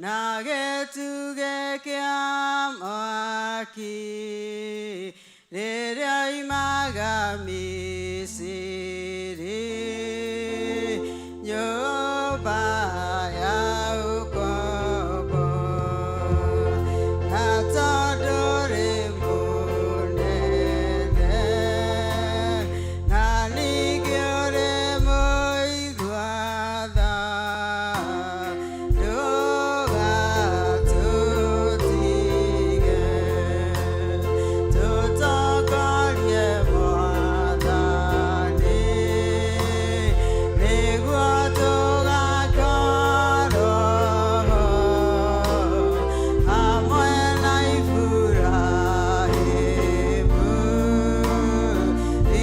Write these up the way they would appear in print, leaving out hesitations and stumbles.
Na gĩtugĩ kĩa mwaki rĩrĩa oimaga Misiri, nyũmba ya ũkombo. Na tondũ rĩ mũnene na ningĩ ũrĩ mũigua tha, ndũgatũtige, tũtongorie Mwathani, nĩguo tũgakorwo hamwe na Iburahĩmu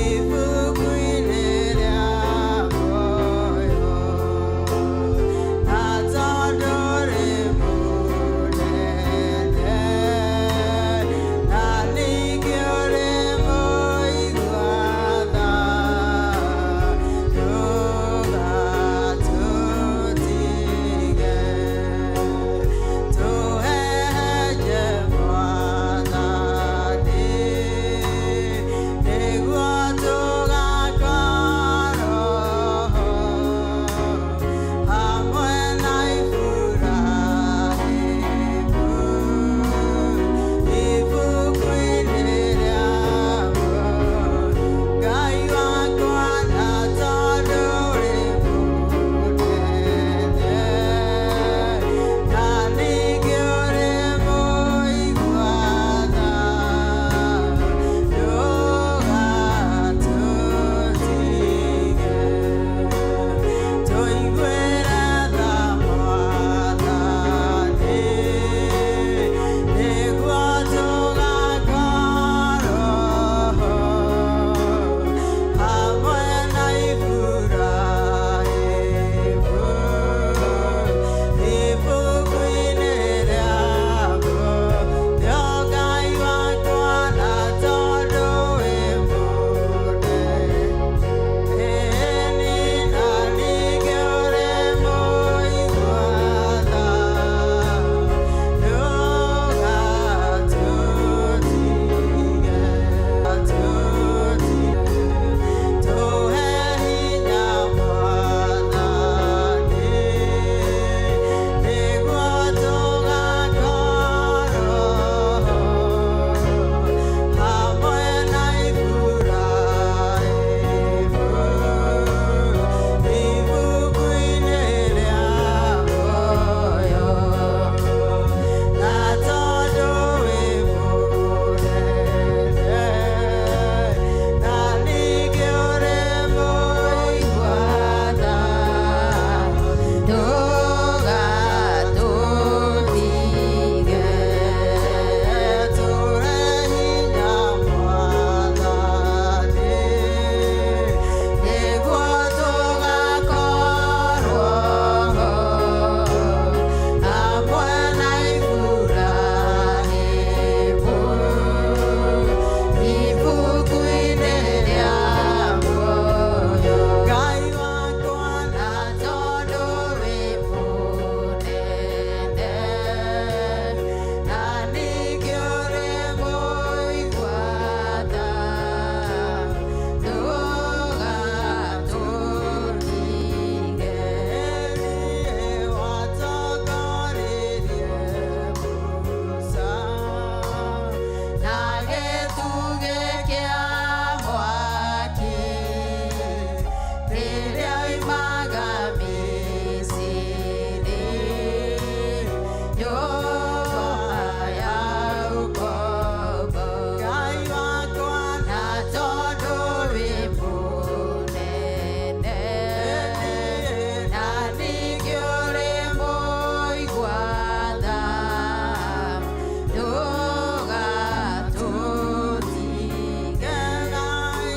ibuku-inĩ rĩa muoyo. Na tondũ rĩ mũnene na ningĩ ũrĩ mũigua tha, ndũgatũtige, tũhehenje Mwathani, nĩguo tũgakorwo hamwe na Iburahĩmu ibuku-inĩ rĩa muoyo. Ngai wakwa, na tondũ rĩ mũnene na ningĩ ũrĩ mũigua tha, ndũgatũtige, tũiguĩre tha Mwathani, nĩguo tũgakorwo hamwe na Iburahĩmu ibuku-inĩ rĩa muoyo. Ngai wakwa, na tondũ wĩ mũnene na ningĩ ũrĩ mũigua tha, ndũgatũtige, tũhe hinya Mwathani, nĩguo tũgakorwo hamwe na Iburahĩmu ibuku-inĩ rĩa muoyo. Na tondũ wĩ mũnene na ningĩ ũrĩ mũigua tha, ndũgatũtige, tũhe hinya Mwathani, nĩguo tũgakorwo hamwe na Iburahĩmu ibuku-inĩ rĩa muoyo. Ngai wakwa, na tondũ wĩ mũnene na ningĩ ũrĩ mũigua tha, ndũgatũtige. Watongoririe Musa na gĩtugĩ kĩa mwaki rĩrĩa oimaga Misiri, nyũmba ya ũkombo. Ngai wakwa, na tondũ wĩ mũnene na ningĩ ũrĩ mũigua tha, ndũgatũtige, na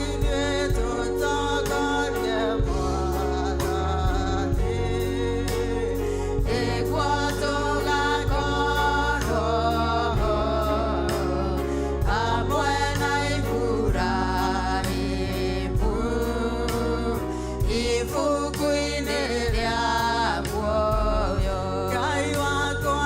ithuĩ tũtongorie Mwathani, nĩguo tũgakorwo hamwe na Iburahĩmu ibuku-inĩ rĩa muoyo. Ngai wakwa.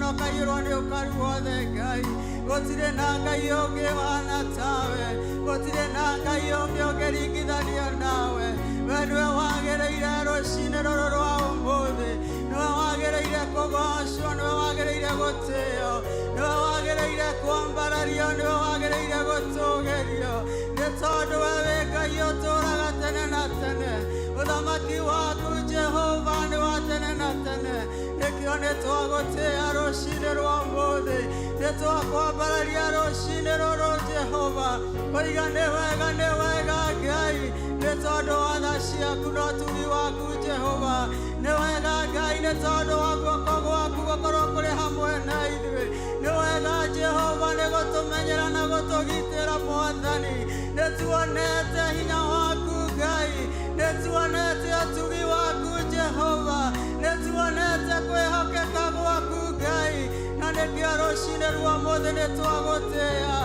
Na ũkaiyũrwo nĩ ũkaru wothe. Ngai, gũtirĩ na Ngai ũngĩ ũhana tawe, gũtirĩ na Ngai ũngĩ ũngĩringithanio nawe. We nĩwe wagĩrĩire rũcinĩ rũrũ rwa ũmũthĩ, nĩwe wagĩrĩire kũgocwo, nĩwe wagĩrĩire gũtĩo, nĩwe wagĩrĩire kwambarario, nĩwe wagĩrĩire gũtũgĩrio, nĩ tondũ we wĩ Ngai ũtũũraga tene na tene. Ũthamaki waku, Jehova, nĩ wa tene na tene. Nĩkĩo nĩ twagũtĩa rũcinĩ rwa ũmũthĩ, nĩ twakwambararia rũcinĩ rũrũ, Jehova, koiga nĩ wega, nĩ wega, Ngai, nĩ tondũ wa tha ciaku na ũtugi waku. Jehova, nĩ wega, Ngai, nĩ tondũ wa guoko gwaku gũkorwo kũrĩ hamwe na ithuĩ. Nĩ wega, Jehova, nĩ gũtũmenyera na gũtũgitĩra. Mwathani, nĩ tuonete hinya waku. Ngai, nĩ tuonete ũtugi waku. Jehova, nĩ tuonete kwĩhokeka gwaku, Ngai, na nĩkĩo rũcinĩ rwa ũmũthĩ nĩ twagũtĩa,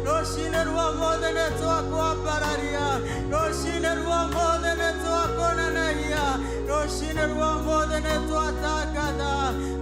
rũcinĩ rwa ũmũthĩ nĩ twakwambararia, rũcinĩ rwa ũmũthĩ nĩ twakũnenehia, rũcinĩ rwa ũmũthĩ nĩ twatangatha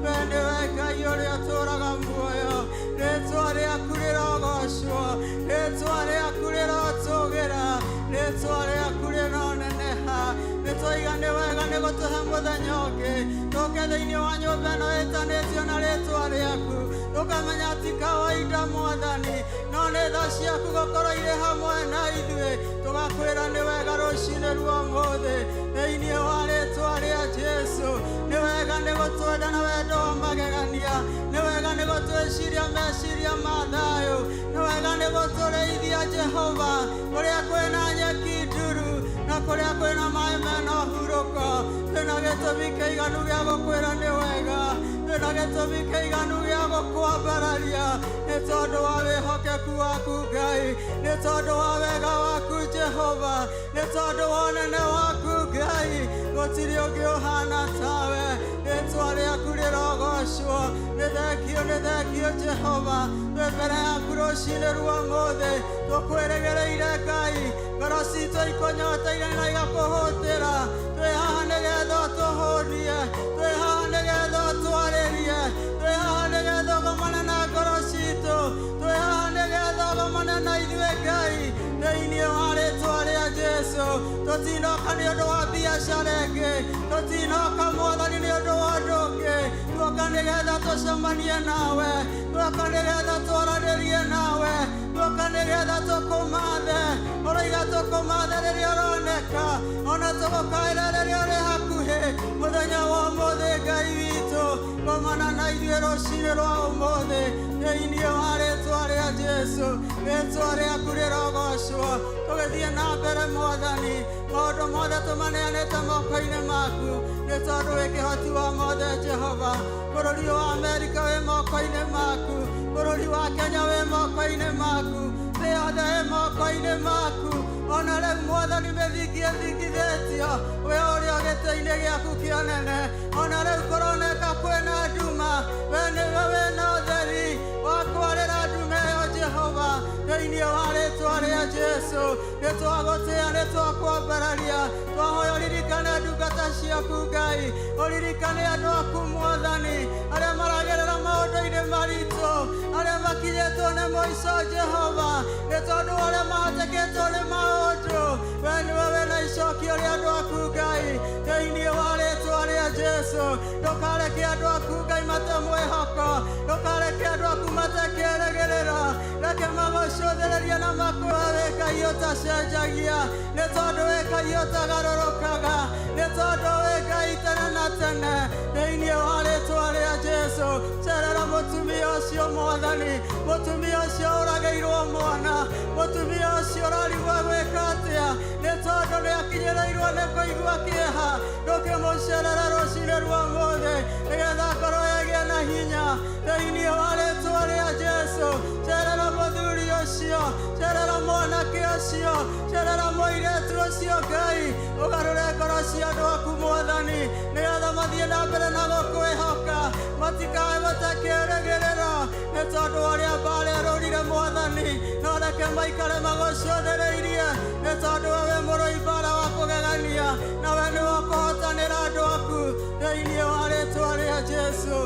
we nĩwe Ngai ũrĩa ũtũũraga muoyo. Rĩtwa rĩaku rĩrogocwo, rĩtwa rĩaku rĩrotũgĩra, rĩtwa rĩaku rĩroneneha. Nĩ twaiga nĩ wega nĩ gũtũhe mũthenya ũngĩ tũke thĩinĩ wa nyũmba ĩno ĩtanĩtio na rĩtwa rĩaku. Tũkamenya ti kawaida, Mwathani, no nĩ tha ciaku gũkorwo irĩ hamwe na ithuĩ. Tũgakwĩra nĩ wega rũcinĩ rwa ũmũthĩ thĩinĩ wa rĩtwa rĩa Jesu. Nĩ wega nĩ gũtwenda na wendo wa magegania, nĩ wega nĩ gũtwĩciria meciria ma thayũ, nĩ wega nĩ gũtũrĩithia, Jehova, kũrĩa kwĩna nyeki nduru na kũrĩa kwĩna maĩ mena ũhurũko. Twĩna gĩtũmi kĩiganu gĩa gũkwĩra nĩ wega, twĩna gĩtũmi kĩiganu gĩa gũkwambararia, nĩ tondũ wa wĩhokeku waku, Ngai, nĩ tondũ wa wega waku, Jehova, nĩ tondũ wa ũnene waku. Ngai, gũtirĩ ũngĩ ũhana tawe. Rĩtwa rĩaku rĩrogocwo. Nĩ thengio, nĩ thengio, Jehova. Twĩ mbere yaku rũcinĩ rwa ũmũthĩ, tũkwĩrĩgĩrĩire, Ngai. Ngoro citũ ikũnyoteire na igakũhũtĩra. Twĩ haha nĩgetha ũtũhũnie, twĩ haha nĩgetha ũtwarĩrie, twĩ haha nĩgetha ũgomane na ngoro citũ, twĩ haha nĩgetha ũgomane na ithuĩ, Ngai, thĩinĩ wa rĩtwa rĩa Jesu. Tũtinoka nĩ ũndũ wa biacara ĩngĩ, tũtinoka, Mwathani, nĩ ũndũ wa ũndũ ũngĩ. Tuoka nĩgetha tũcemanie nawe, tuoka nĩgetha twaranĩrie nawe, tuoka nĩgetha tũkũmathe. Ũroiga tũkũmathe rĩrĩa ũroneka, ona tũgũkaĩra rĩrĩa ũrĩ hakuhĩ. Mũthenya wa ũmũthĩ, Ngai witũ, gomana na ithuĩ rũcinĩ rwa ũmũthĩ thĩinĩ wa rĩtwa rĩa Jesu. Rĩtwa rĩaku rĩrogocwo. Tũgĩthiĩ na mbere, Mwathani, maũndũ mothe tũmaneanĩte moko-inĩ maku, nĩ tondũ wĩ kĩhoti wa mothe. Jehova, bũrũri wa Amerika wĩ moko-inĩ maku, bũrũri wa Kenya wĩ moko-inĩ maku, thĩ yothe ĩ moko-inĩ maku. Ona rĩu, Mwathani, mĩthingi ĩthingithĩtio, we ũrĩa gĩtĩ-inĩ gĩaku kĩonene. Ona rĩu kũroneka kwĩna nduma, we nĩwe wĩna ũtheri wa kwarĩra nduma ĩyo. Jehova, thĩinĩ wa rĩtwa rĩa Jesu, nĩ twagũtĩa, nĩ twakwambararia. Twahoya ũririkane ndungata ciaku, Ngai, ũririkane andũ aku, Mwathani, arĩa maragerera maũndũ-inĩ maritũ, arĩa makinyĩtwo nĩ mũico, Jehova, nĩ tondũ arĩa mahatĩkĩtwo nĩ maũndũ. We nĩwe wĩna icokio rĩa andũ aku, Ngai. Thĩinĩ wa rĩtwa rĩa Jesu, ndũkareke andũ aku, Ngai, mate mwĩhoko, ndũkareke andũ aku mate kĩĩrĩgĩrĩro. Reke magũcũthĩrĩrie na makwĩra wĩ Ngai ũtacenjagia, nĩ tondũ wĩ Ngai ũtagarũrũkaga, nĩ tondũ wĩ Ngai tene na tene. Thĩinĩ wa rĩtwa rĩa Jesu, cerera mũtumia ũcio, Mwathani, mũtumia ũcio ũragĩirwo mwana, mũtumia ũcio ũrarigwo gwĩka atĩa, nĩ tondũ nĩ akinyĩrĩirwo nĩ kũigua kĩeha. Ndũkĩmũcerere rũcinĩ rwa ũmũthĩ nĩgetha ngoro ĩgĩe na hinya. Thĩinĩ wa rĩtwa rĩa Jesu, cerera mũthuri ũcio, cerera mwanake ũcio, cerera mũirĩtu ũcio. Ngai, ũgarũre ngoro cia andũ aku, Mwathani, nĩgetha mathiĩ na mbere na gũkwĩhoka, matikae gũte kĩĩrĩgĩrĩro, nĩ tondũ ũrĩa mbara ĩrũrire. Mwathani, no reke maikare magũcũthĩrĩirie, nĩ tondũ we wĩ mũrũi mbara wa kũgegania, na we nĩwe ũkũhotanĩra andũ aku. Thĩinĩ wa rĩtwa rĩa Jesu.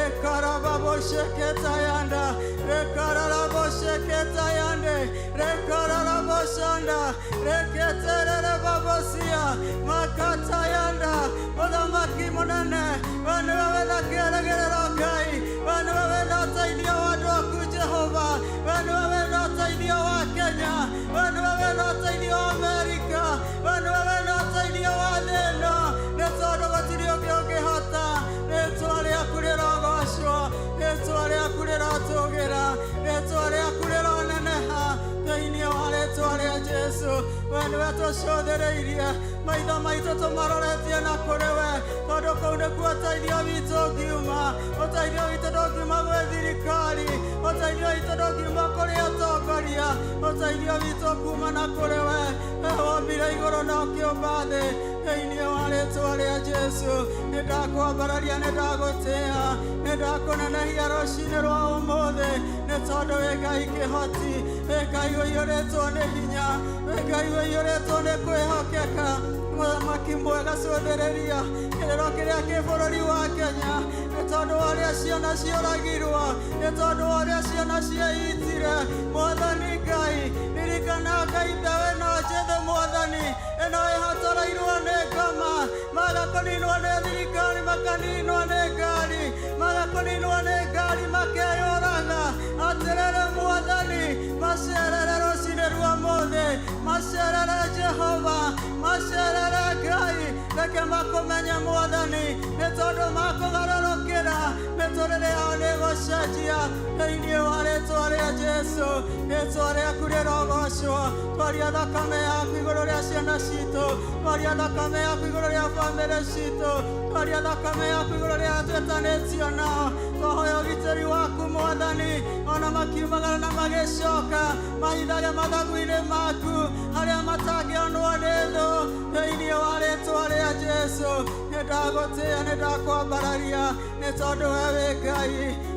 Rekarababoshe-ketayanda. Rekaraboshe-ketayande. Rekararaboshanda. Reketererebabosia. Makatayanda. Mũthamaki mũnene, we nĩwe wĩna kĩĩrĩgĩrĩro Ngai, we nĩwe wĩna ũteithio wa andũ aku Jehova, we nĩwe wĩna ũteithio wa Kenya, we nĩwe wĩna ũteithio wa Amerika, we nĩwe wĩna ũteithio wa thĩ ĩno, nĩ tondũ gũtirĩ ũngĩ ũngĩhota. Rĩtwa rĩaku rĩrogocwo, rĩtwa rĩaku rĩrotũgĩra, rĩtwa rĩaku rĩroneneha thĩinĩ wa rĩtwa rĩa Jesu. We nĩwe tũcũthĩrĩirie, maitho maitũ tũmaroretie na kũrĩ we, tondũ kũu nĩkuo ũteithio witũ ũngiuma. Ũteithio witũ ndũngiuma gwĩ thirikari, ũteithio witũ ndũngiuma kũrĩ atongoria, ũteithio witũ kuma na kũrĩ we. We wombire igũrũ na ũkĩũmba thĩ. Thĩinĩ wa rĩtwa rĩa Jesu, nĩ ndakwambararia, nĩ ndagũtĩa, nĩ ndakũnenehia rũcinĩ rwa ũmũthĩ, nĩ tondũ wĩ Ngai kĩhoti, wĩ Ngai ũiyũrĩtwo nĩ hinya, wĩ Ngai ũiyũrĩtwo nĩ kwĩhokeka. Mũthamaki mwega, cũthĩrĩria kĩrĩro kĩrĩa kĩ bũrũri wa Kenya, nĩ tondũ wa ũrĩa ciana cioragirwo, nĩ tondũ wa ũrĩa ciana ciĩitire. Mwathani Ngai, ririkana Ngai mbeũ ĩno njĩthĩ, Mwathani, ĩno ĩhotoreirwo nĩ ngoma, maga kũninwo nĩ thirikari, makaninwo nĩ ngari, maga kũninwo nĩ ngari, makeyũraga. Atĩrĩrĩ Mwathani, macerere rũcinĩ rwa ũmũthĩ, macerere Jehova, macerere Ngai, reke makũmenye Mwathani, nĩ tondũ makũgarũrũkĩra mĩtũrĩre yao nĩ gũcenjia. Thĩinĩ wa rĩtwa rĩa Jesu, rĩtwa rĩaku rĩrogocwo. Twaria thakame yaku igũrũ rĩa ciana citũ, twaria thakame yaku igũrũ rĩa bamĩrĩ citũ, twaria thakame yaku igũrũ rĩa twĩtanĩtio nao. Twahoya ũgitĩri waku Mwathani, ona makiumagara na magĩcoka, mahithage mathagu-inĩ maku harĩa matangĩonwo nĩ thũ. Thĩinĩ wa rĩtwa rĩa Jesu, nĩ ndagũtĩa, nĩ ndakwambararia, nĩ tondũ we wĩ Ngai,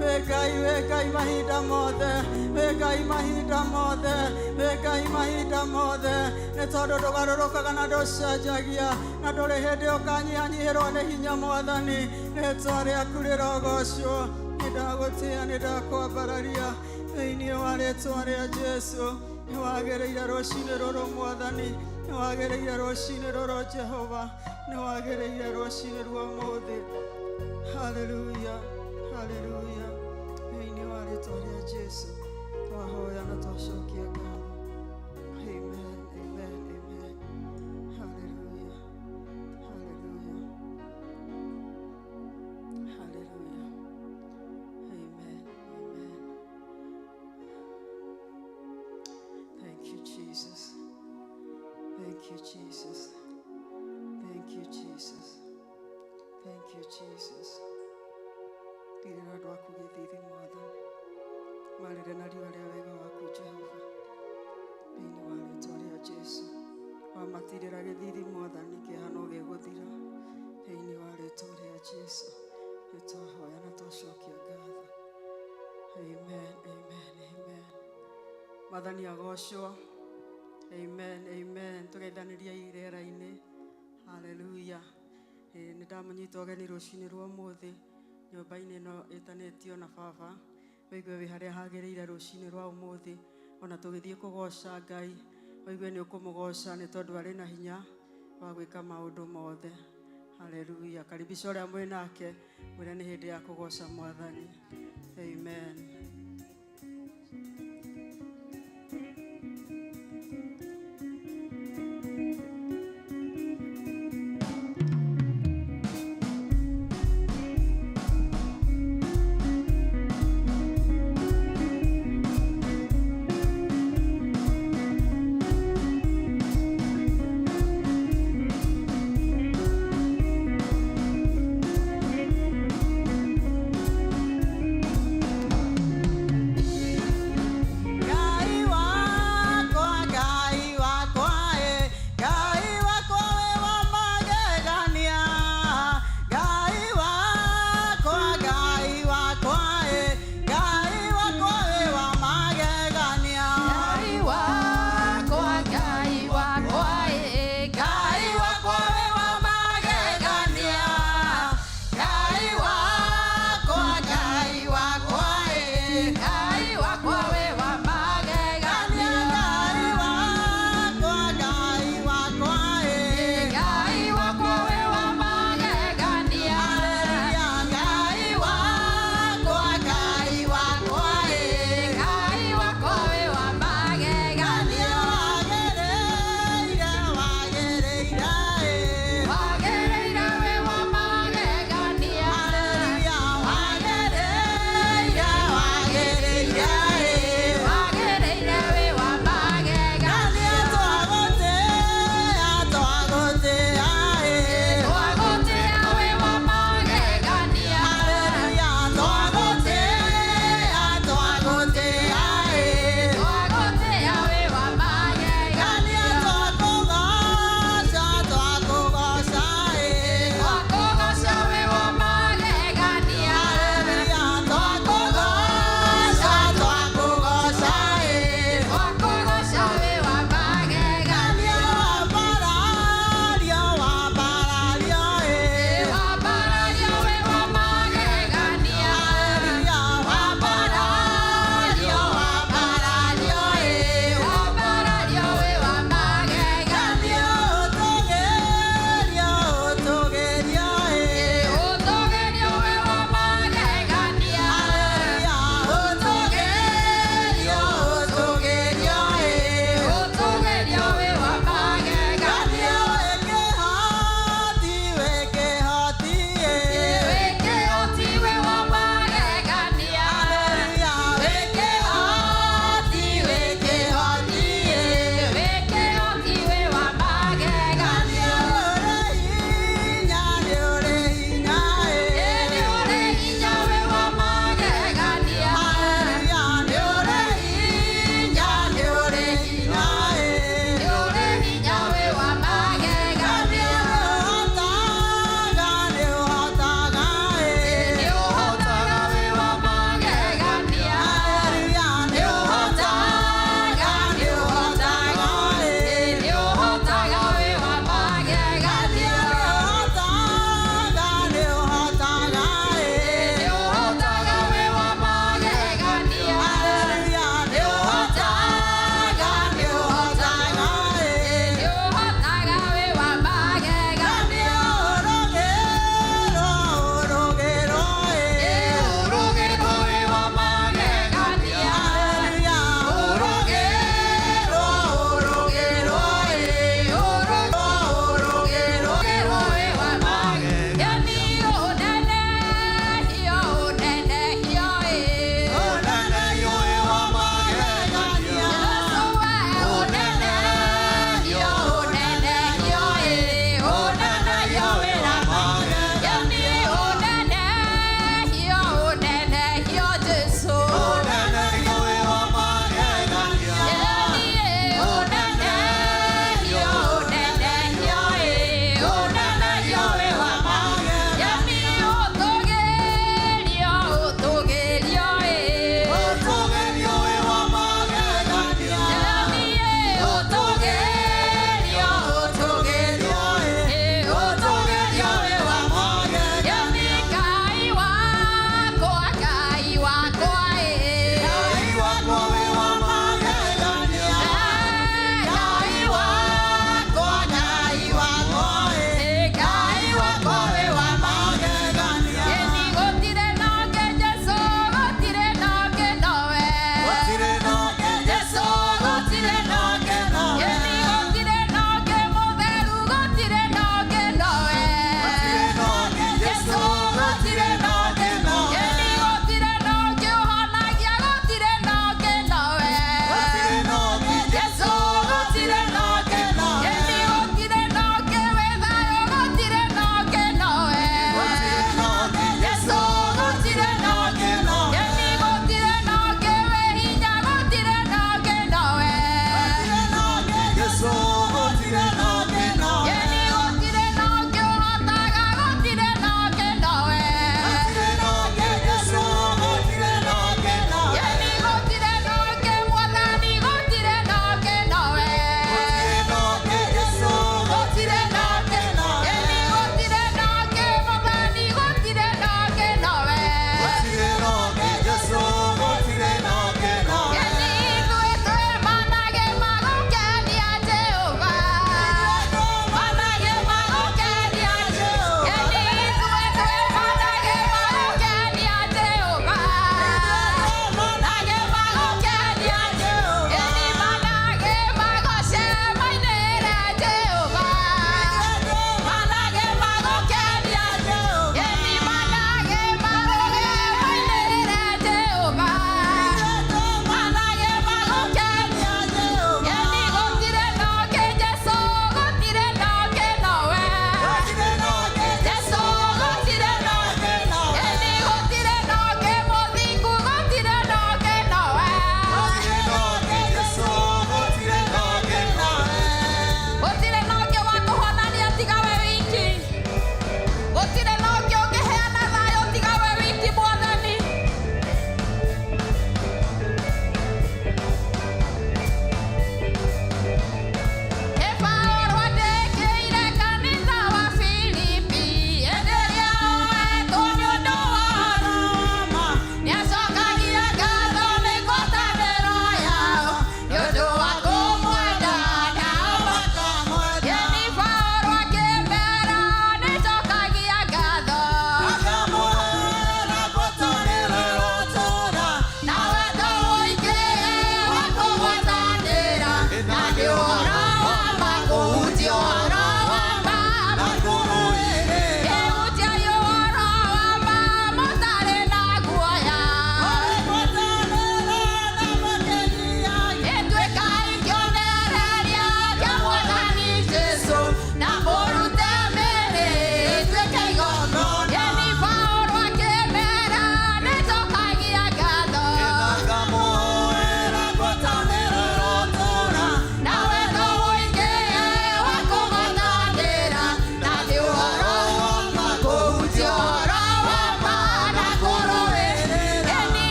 wĩ Ngai, wĩ Ngai mahinda mothe, wĩ Ngai mahinda mothe, wĩ Ngai mahinda mothe, nĩ tondũ ndũgarũrũkaga na ndũcenjagia, na ndũrĩ hĩndĩ ũkanyihanyihĩrwo nĩ hinya. Mwathani, rĩtwa rĩaku rĩrogocwo. Nĩ ndagũtĩa, nĩ ndakwambararia thĩinĩ wa rĩtwa rĩa Jesu. Nĩ wagĩrĩire rũcinĩ rũrũ Mwathani, nĩ wagĩrĩire rũcinĩ rũrũ Jehova, nĩ wagĩrĩire rũcinĩ rwa ũmũthĩ. Haleluya, haleluya. Thĩinĩ wa rĩtwa rĩa Jesu twahoya na twacokia ngatho. Amen, amen, amen. Haleluya, haleluya, haleluya. Amen, amen. Thank you, Jesus. Thank you, Jesus. Thank you, Jesus. Thank you, Jesus. Tirĩra andũ aku gĩthithi, Mwathani, marĩre na riũa rĩa wega waku Jehova. Thĩinĩ wa rĩtwa rĩa Jesu, wamatirĩra gĩthithi Mwathani, kĩeha no gĩgũthira. Thĩinĩ wa rĩtwa rĩa Jesu, nĩ twahoya na twacokia ngatho. Amen, amen, amen. Mwathani agocwo. Amen, amen. Tũgeithanĩria rĩera-inĩ. Haleluya. Nĩ ndamũnyita ũgeni rũcinĩ rwa ũmũthĩ nyũmba-inĩ ĩno ĩtanĩtio na baba. Wĩigue wĩ harĩa hagĩrĩire rũcinĩ rwa ũmũthĩ, ona tũgĩthiĩ kũgoca Ngai, ũigue nĩ ũkũmũgoca, nĩ tondũ arĩ na hinya wa gwĩka maũndũ mothe. Haleluya. Karibisha ũrĩa mwĩ nake, mwĩre nĩ hĩndĩ ya kũgoca Mwathani. Amen.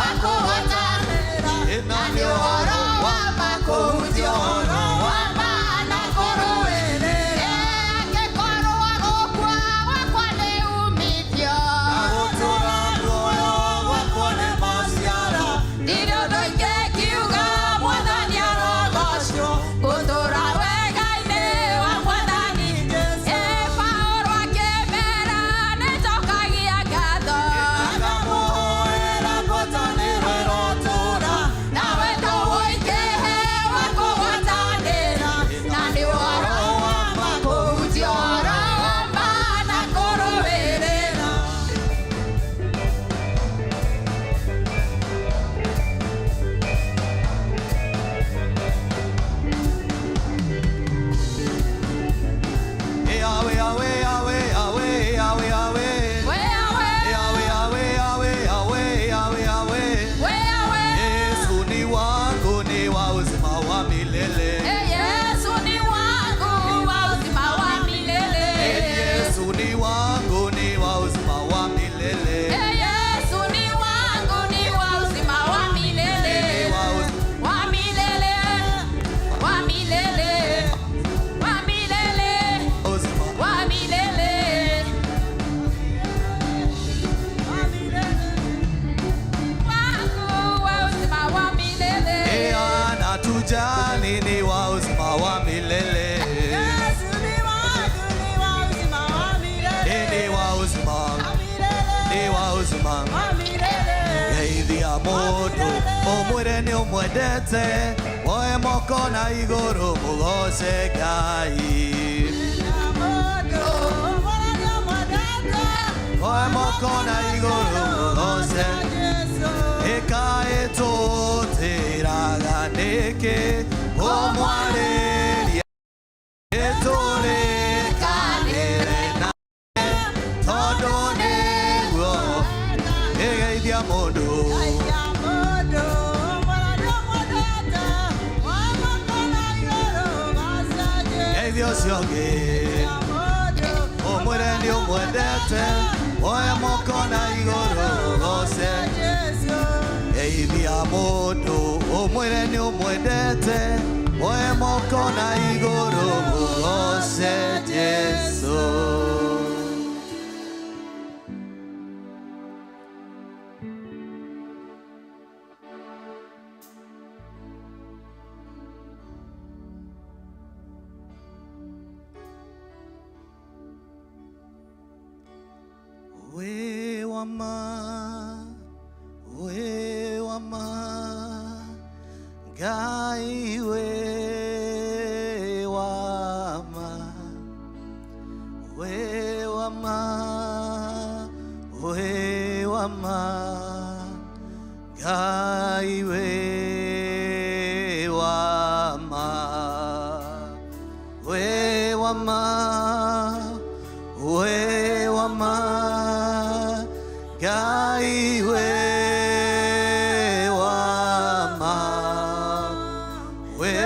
Wa kũgwatanĩra Na nĩ ũhoro wa ma kũhunjia ũhoro wa ma na kũrũĩrĩra. Angĩkorwo gũkua gwakwa nĩ umithio, Na gũtũũra muoyo gwakwa nĩ maciaro. Ndirĩ ũndũ ingĩkiuga, Mwathani arogocwo. Gũtũũra wega-inĩ wa Mwathani. Ĩ Paũlũ akĩmera nĩnjokagia ngatho. Ngamũhoera ngwatanĩro ĩrotũũra. Na wendo ũingĩhe wa kũgwatanĩra. Na nĩ ũhoro wa ma kũhunjia ũhoro wa ma na kũrũĩrĩra. Yahweh, Yahweh, Yahweh, Yahweh, Yahweh, Yahweh. We Yahweh, Yahweh, Yahweh, Yahweh, Yahweh, Yahweh, Yahweh. we Yahweh. Yesu ni wangu, ni wa uzima wa milele. Yesu ni wangu wa uzima wa milele. Yesu ni wangu, ni wa uzima wa milele. Yesu ni wangu ni wa uzima wa milele. Ni wa uzima Wa milele, wa milele, wa milele, uzima. wa milele. Wangu wa uzima wa milele. Eh, anatujali ni wa uzima wa milele. Yesu ni wangu, ni wa uzima wa milele. Eh, ni wa uzima, Wa milele, ni wa uzima. wa milele. Geithia mũndũ ũmwĩre nĩ ũmwendete woe moko na igũrũ mũgoce Ngai. Woe moko na igũrũ mũgoce. Ĩkaĩ tũtĩraga nĩkĩ kũmwarĩria ĩtũrĩkanĩre nake tondũ nĩguo ĩgeithia mũndũ. Geithia ũcio ũngĩ ũmwĩre nĩ ũmwendete woe moko na igũrũ ũgoce. Geithia mũndũ ũmwĩre nĩ ũmwendete woe moko na igũrũ ũgoce Jesũ. Wĩ wa ma, wĩ wa ma, Ngai wĩ wa ma, wĩ wa ma, wĩ wa ma, Ngai wĩ wa ma, wĩ wa ma, wĩ wa ma, Ngai wĩ wa ma, wĩ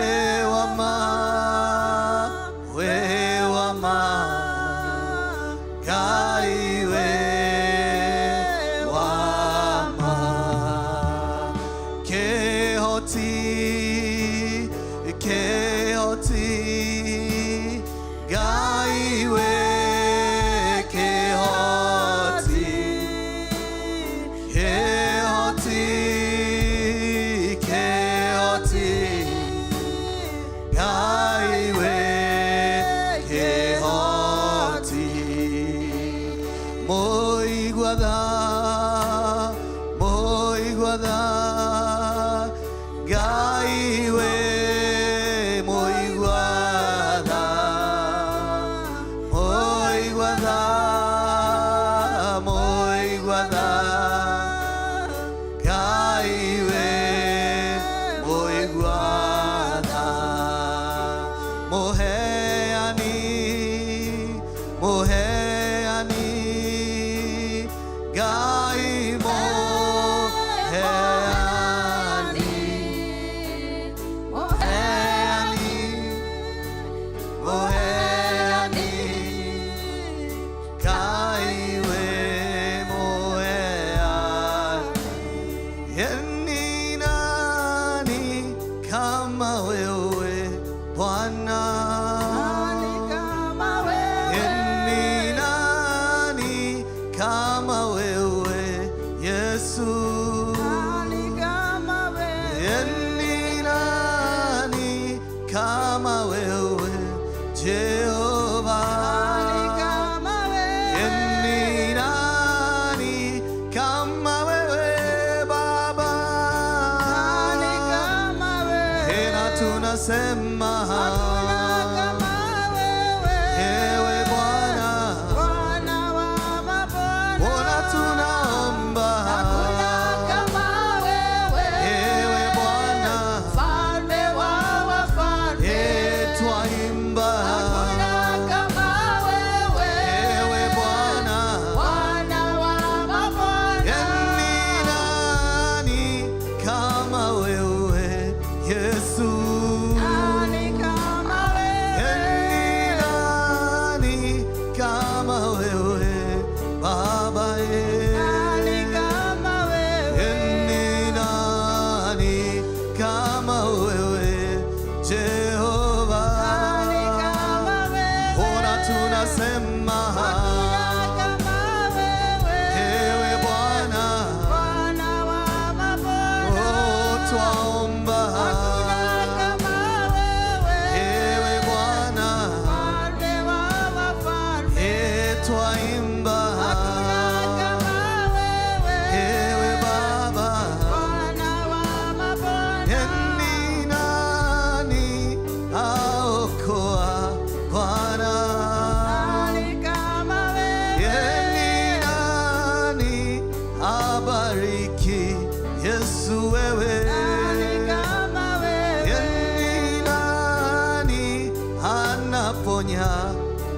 wa ma, wĩ wa ma, Ngai wĩ wa ma. Ni nani kama wewe Bwana? Nani kama wewe? Ni nani kama wewe Yesu? Nani kama wewe? Ni nani kama wewe Jehova? Nani kama wewe? Ni nani kama wewe Baba? Nani kama wewe? Tena tunasema Hakuna kama wewe. ewe Bwana, Bwana wa mabwana. Bwana tunaomba, Hakuna kama wewe. ewe Bwana, Mfalme wa wafalme. e twaimba, Hakuna kama wewe. ewe Bwana, Bwana wa mabwana. ni nani kama wewe Yesu? Nani kama wewe? Ni nani kama wewe Baba? Nani kama wewe? Ni nani kama wewe Jehova? Nani kama wewe? Ona tunasema Hakuna kama wewe. ewe Bwana, Bwana wa mabwana. oh, twaomba Hakuna kama wewe. ewe Bwana, Mfalme wa wafalme. e twaimba Hakuna kama wewe. ewe Baba. Bwana wa mabwana. Ni nani aokoa Bwana? Nani kama wewe? Ni nani abariki Yesu wewe? Nani kama wewe? Ni nani anaponya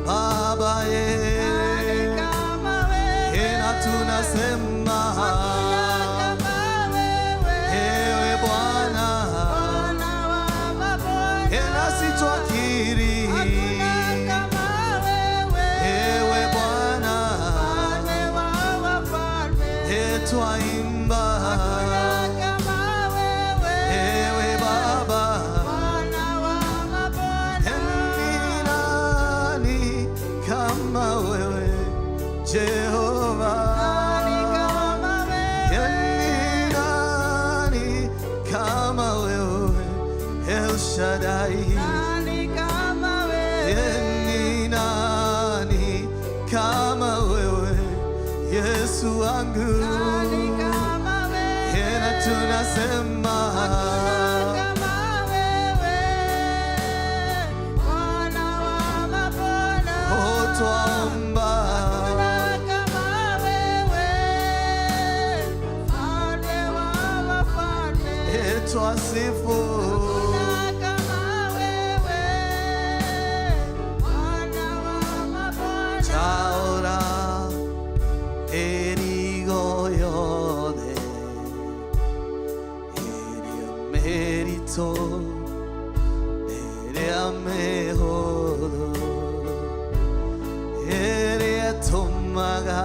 Baba Nani ye? kama wewe? Na tunasema Hakuna kama wewe. ewe Bwana, Bwana wa mabwana. nasi twakiri Hakuna kama wewe. ewe Bwana, Mfalme wa wafalme. e twaimba Hakuna kama wewe. ewe Baba, Bwana wa mabwana. ni nani kama wewe Jehova? Nani kama wewe? Ni nani kama wewe El Shaddai? Nani kama wewe? Ni nani kama wewe Yesu wangu? Nani kama wewe? Na tunasema Hakuna kama wewe. Bwana wa mabwana. oh, twaomba Hakuna kama wewe. Mfalme wa wafalme. e twasifu Hakuna kama wewe. Bwana wa mabwana. Chaora erigo yode eria merito nerea mehodo eria tomaga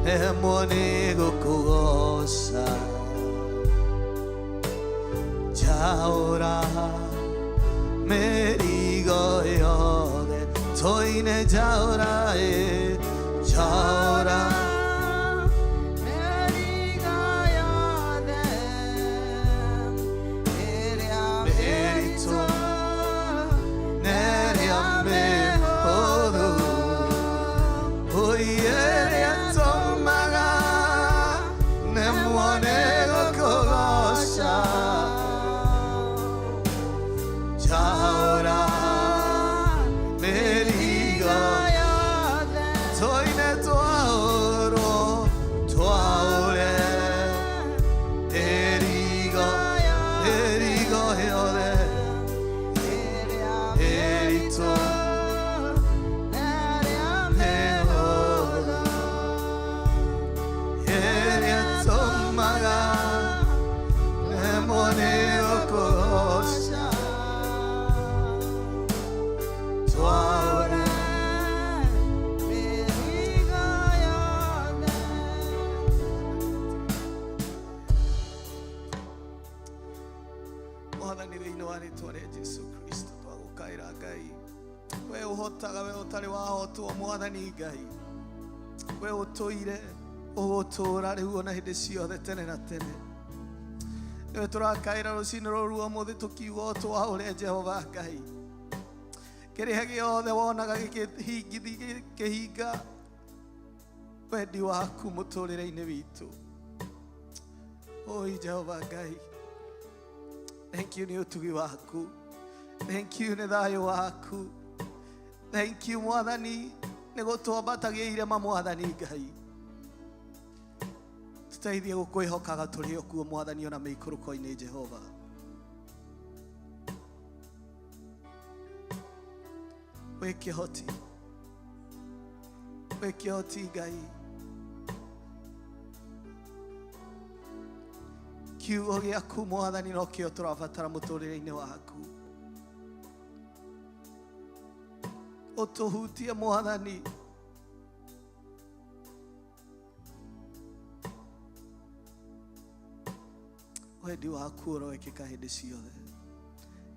emone gokugosa Chaora merigo yode toine chaora e chaora Merito nerea mehodo oiere tomaga nemone gokogosha chaora merigo toine toa Mwathani thĩinĩ wa rĩtwa rĩa Jesu Kristo twagũkaĩra Ngai. We ũhotaga, we ũtarĩ wahotwo Mwathani Ngai. We ũtũire ũgũtũũra rĩu ona hĩndĩ ciothe tene na tene. Nĩwe tũrakaĩra rũcinĩ rũrũ ũmũthĩ tũkiuga ũtwaũre Jehova Ngai. Kĩrĩa gĩothe wonaga gĩkĩhinga wendi waku mũtũrĩre-inĩ witũ. Oi Jehova Ngai. Thank you nĩ ũtugi waku. Thank you nĩ thayũ waku. Thank you Mwathani nĩ gũtwambatagia irema Mwathani Ngai. Tũteithie gũkwĩhokaga tũrĩ o kuo Mwathani ona mĩikũrũko-inĩ Jehova. Wĩ kĩhoti. Wĩ kĩhoti Ngai. Kiugo gĩaku Mwathani nokĩo tũrabatara mũtũrĩre-inĩ waku. Ũtũhutie Mwathani. Wendi waku ũroĩkĩka hĩndĩ ciothe.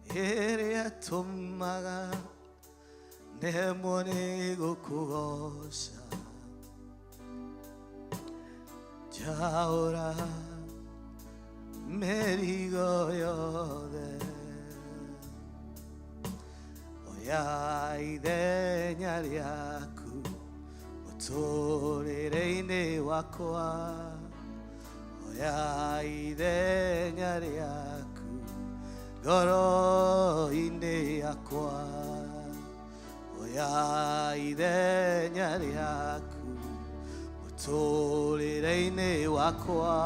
Ĩrĩa tũmaga nemwo nĩ gũkũgoca. Njaũra mĩrigo yothe. Oya ithenya rĩaku mũtũrĩre-inĩ wakwa. Oya ithenya rĩaku ngoro-inĩ yakwa. Oya ithenya rĩaku mũtũrĩre-inĩ wakwa.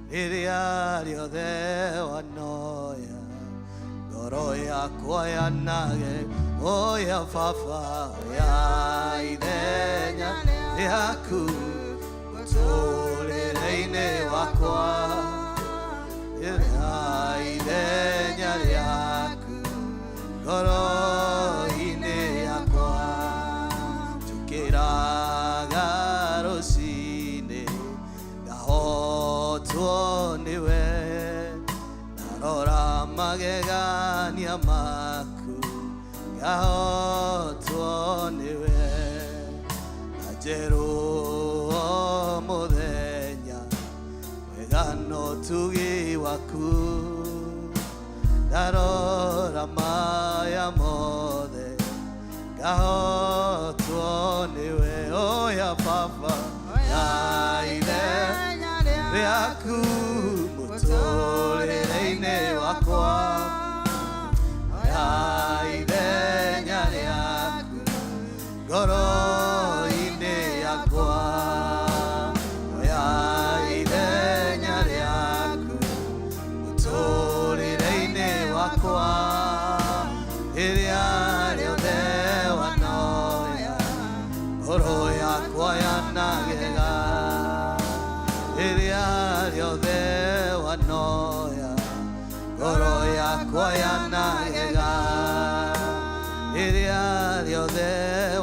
Rĩrĩa rĩothe wanoya ngoro yakwa yanage. Oya baba, oya ithenya rĩaku mũtũrĩre-inĩ wakwa. Rĩrĩa ithenya rĩaku ngoro-inĩ yakwa. Njũkĩraga rũcinĩ ngahotwo nĩwe. Ndarora magegania maku ngahotwo nĩwe. Na njerũ o mũthenya wega na ũtugi waku. Ndarora maya mothe ngahotwo nĩwe. Oya baba, oya ithenya rĩaku mũtũrĩre-inĩ wakwa. Oya ithenya rĩaku ngoro-inĩ yakwa. Oya ithenya rĩaku mũtũrĩre-inĩ wakwa. Rĩrĩa rĩothe wanoya ngoro yakwa yanagega. Rĩrĩa rĩothe wanoya ngoro yakwa yanagega. Rĩrĩa rĩothe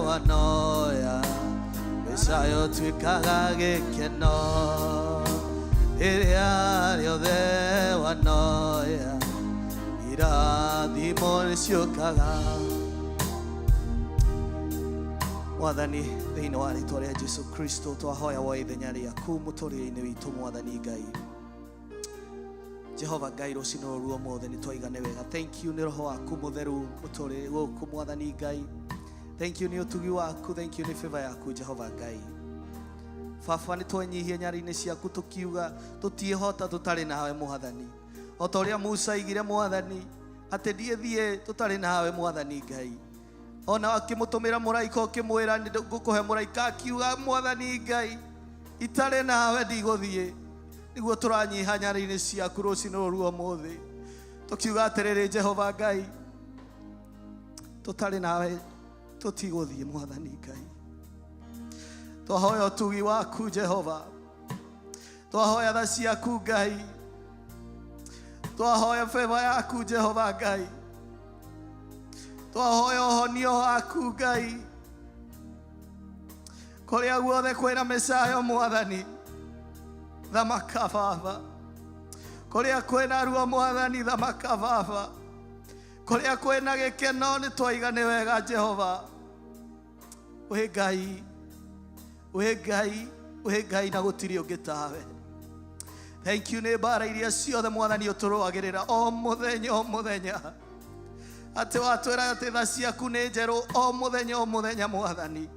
wanoya mĩcayo tuĩkaga gĩkeno. Rĩrĩa rĩothe wanoya irathimo nĩciũkaga. Mwathani thĩinĩ wa rĩtwa rĩa Jesu Kristo twahoya woe ithenya rĩaku mũtũrĩre-inĩ witũ Mwathani Ngai. Jehova Ngai rũcinĩ rũrũ ũmũthĩ nĩ twaigane wega. Thank you nĩ roho waku mũtheru mũtũrĩre gũkũ Mwathani Ngai. Thank you nĩ ũtugi waku, thank you nĩ favor yaku Jehova Ngai. Baba nĩ twenyihia nyarĩ-inĩ ciaku tũkiuga tũtiĩhota tũtarĩ nawe Mwathani. O ta ũrĩa Musa aigire Mwathani atĩ ndiĩthiĩ tũtarĩ nawe Mwathani Ngai. Ona akĩmũtũmĩra mũraika ũkĩmwĩra ngũkũhe mũraika akiuga Mwathani Ngai itarĩ nawe ndigũthiĩ. Nĩguo tũranyiha nyarĩ-inĩ ciaku rũcinĩ rũrũ ũmũthĩ tũkiuga atĩrĩrĩ Jehova Ngai tũtarĩ nawe tũtigũthiĩ Mwathani Ngai. Twahoya ũtugi waku Jehova, twahoya tha ciaku Ngai, twahoya favor yaku Jehova Ngai, twahoya ũhonio waku Ngai. Kũrĩa guothe kwĩna mĩcayo Mwathani, thamaka Baba. Kũrĩa kwĩna ruo Mwathani thamaka Baba. Kũrĩa kwĩna gĩkeno nĩ twaiga nĩ wega Jehova. Wĩ Ngai, wĩ Ngai, wĩ Ngai na gũtirĩ ũngĩ tawe. Thank you nĩ mbara iria ciothe Mwathani ũtũrũagĩrĩra o mũthenya o mũthenya. Atĩ watwĩra atĩ tha ciaku nĩ njerũ o mũthenya o mũthenya Mwathani.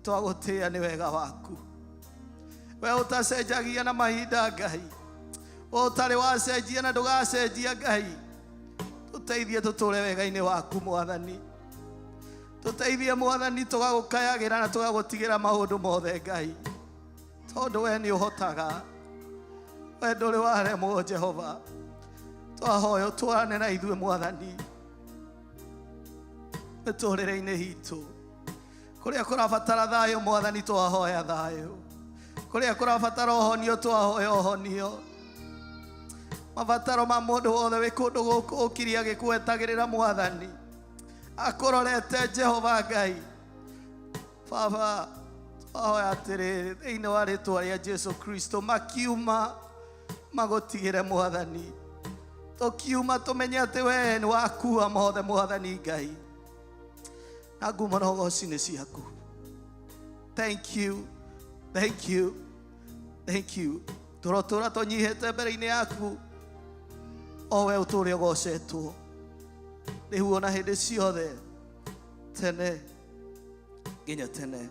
Twagũtĩĩa nĩ wega waku. We ũtacenjagia na mahinda Ngai. Ũtarĩ wacenjia na ndũgacenjia Ngai. Tũteithie tũtũre wega-inĩ waku Mwathani. Tũteithie Mwathani tũgagũkayagĩra na tũgagũtigĩra maũndũ mothe Ngai. Tondũ we nĩ ũhotaga. We ndũrĩ waremwo Jehova. Twahoya ũtwarane na ithuĩ Mwathani. Mĩtũrĩre-inĩ itũ. Kũrĩa kũrabatara thayũ Mwathani twahoya thayũ. Kũrĩa kũrabatara ũhonio twahoya ũhonio. Mabataro ma mũndũ wothe wĩ kũndũ gũkũ ũkirie agĩkwetagĩrĩra Mwathani. Akũrorete Jehova Ngai. Baba, twahoya atĩrĩrĩ thĩinĩ wa rĩtwa rĩa Jesu Kristo makiuma magũtigĩre Mwathani. Tũkiuma tũmenye atĩ we nĩ wakua mothe Mwathani Ngai. Na ngumo na ũgoci nĩ ciaku. Thank you, thank you, thank you. Tũrotũra tũnyihĩte mbere-inĩ yaku o we ũtũũre ũgocetwo rĩu ona hĩndĩ ciothe tene nginya tene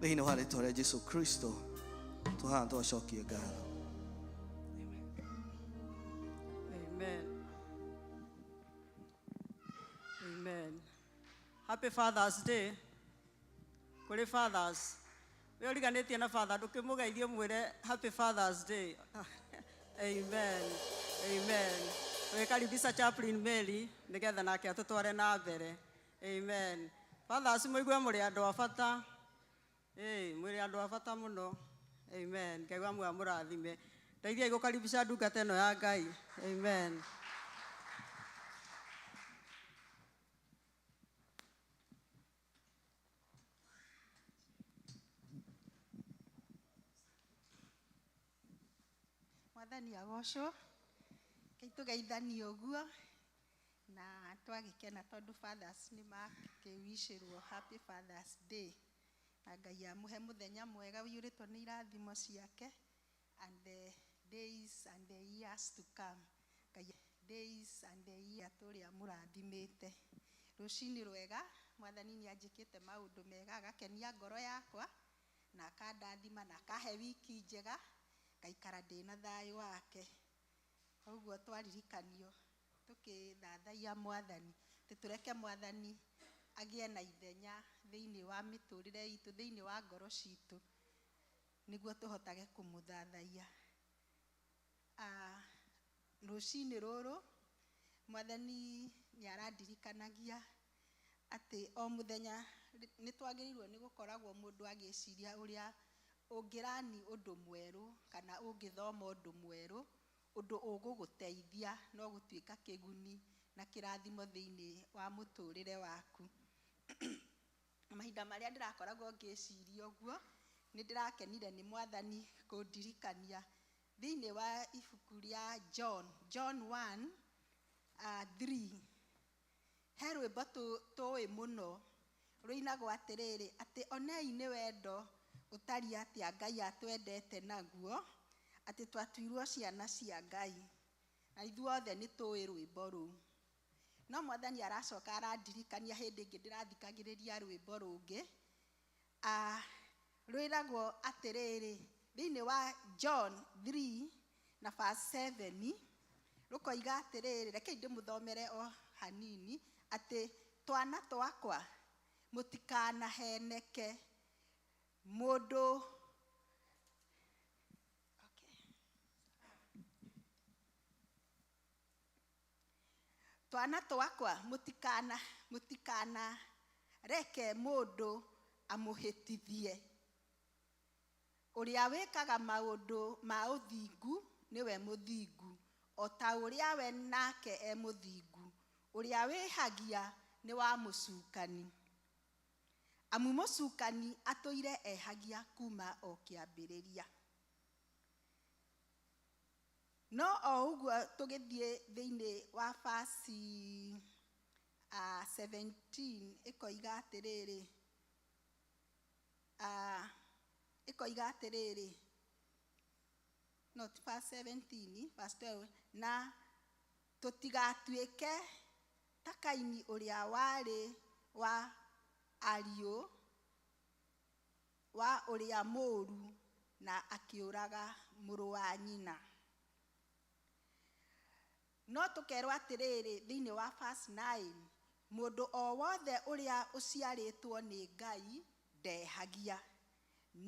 thĩinĩ wa rĩtwa rĩa Jesu Kristo tũhana twacokie ngatho. Amen. Amen. Happy Father's Day. Kũrĩ fathers. We ũriganĩtie na father ndũkĩmũgeithie mwĩre Happy Father's Day. Amen. Amen. Wĩkaribisha Chaplain Mary nĩgetha nake atũtware na mbere. Amen. Fathers mũigue mũrĩ andũ a bata. Ĩĩ, mwĩrĩ andũ a bata mũno. Amen. Ngai wa muoyo amũrathime. Ndeithiai gũkaribisha ndungata ĩno ya Ngai. Amen. Mwathani agocwo kei tũgeithanie ũguo na twagĩkena tondũ fathers nĩ makĩwicĩrwo happy Fathers Day na Ngai amũhe mũthenya mwega ũiyũrĩtwo nĩ irathimo ciake and the days and the years to come. Ngai days and the year tũrĩa mũrathimĩte. Rũcinĩ rwega Mwathani nĩ anjĩkĩte maũndũ mega agakenia ngoro yakwa na akandathima na akahe wiki njega ngaikara ndĩna thayũ wake. Koguo twaririkanio tũkĩthathaiya Mwathani atĩ tũreke Mwathani agĩe na ithenya thĩinĩ wa mĩtũrĩre itũ thĩinĩ wa ngoro citũ nĩguo tũhotage kũmũthathaiya. Rũcinĩ rũrũ Mwathani nĩ arandirikanagia atĩ o mũthenya nĩ twagĩrĩirwo nĩ gũkoragwo mũndũ agĩciria ũrĩa ũngĩrani ũndũ mwerũ kana ũngĩthoma ũndũ mwerũ ũndũ ũgũgũteithia no gũtuĩka kĩguni na kĩrathimo thĩinĩ wa mũtũrĩre waku. Mahinda marĩa ndĩrakoragwo ngĩciria ũguo nĩ ndĩrakenire nĩ Mwathani kũndirikania thĩinĩ wa ibuku rĩa John, John 1 3 he rwĩmbo tũĩ mũno rũinagwo atĩrĩrĩ atĩ onei nĩ wendo ũtariĩ atĩa Ngai atwendete naguo atĩ twatuirwo ciana cia Ngai na ithuothe nĩ tũĩ rwĩmbo rũu. No Mwathani aracoka arandirikania hĩndĩ ĩngĩ ndĩrathikagĩrĩria rwĩmbo rũngĩ rwĩragwo atĩrĩrĩ thĩinĩ wa John 3 na verse 7 rũkoiga atĩrĩrĩ rekei ndĩmũthomere o hanini atĩ twana twakwa mũtikanaheneke mũndũ. Okay. Twana twakwa mũtikana mũtikana reke mũndũ amũhĩtithie. Ũrĩa wĩkaga maũndũ ma ũthingu nĩwe mũthingu o ta ũrĩa we nake e mũthingu. Ũrĩa wĩhagia nĩ wa mũcukani. Amu mũcukani atũire ehagia kuma o kĩambĩrĩria. No o ũguo tũgĩthiĩ thĩinĩ wa verse 17 ĩkoiga atĩrĩrĩ, ĩkoiga atĩrĩrĩ, not verse 17, verse 12, na tũtigatuĩke ta Kaini ũrĩa warĩ wa ariũ wa ũrĩa mũũru na akĩũraga mũrũ wa nyina. No tũkerwo atĩrĩrĩ thĩinĩ wa verse 9, mũndũ o wothe ũrĩa ũciarĩtwo nĩ Ngai ndehagia,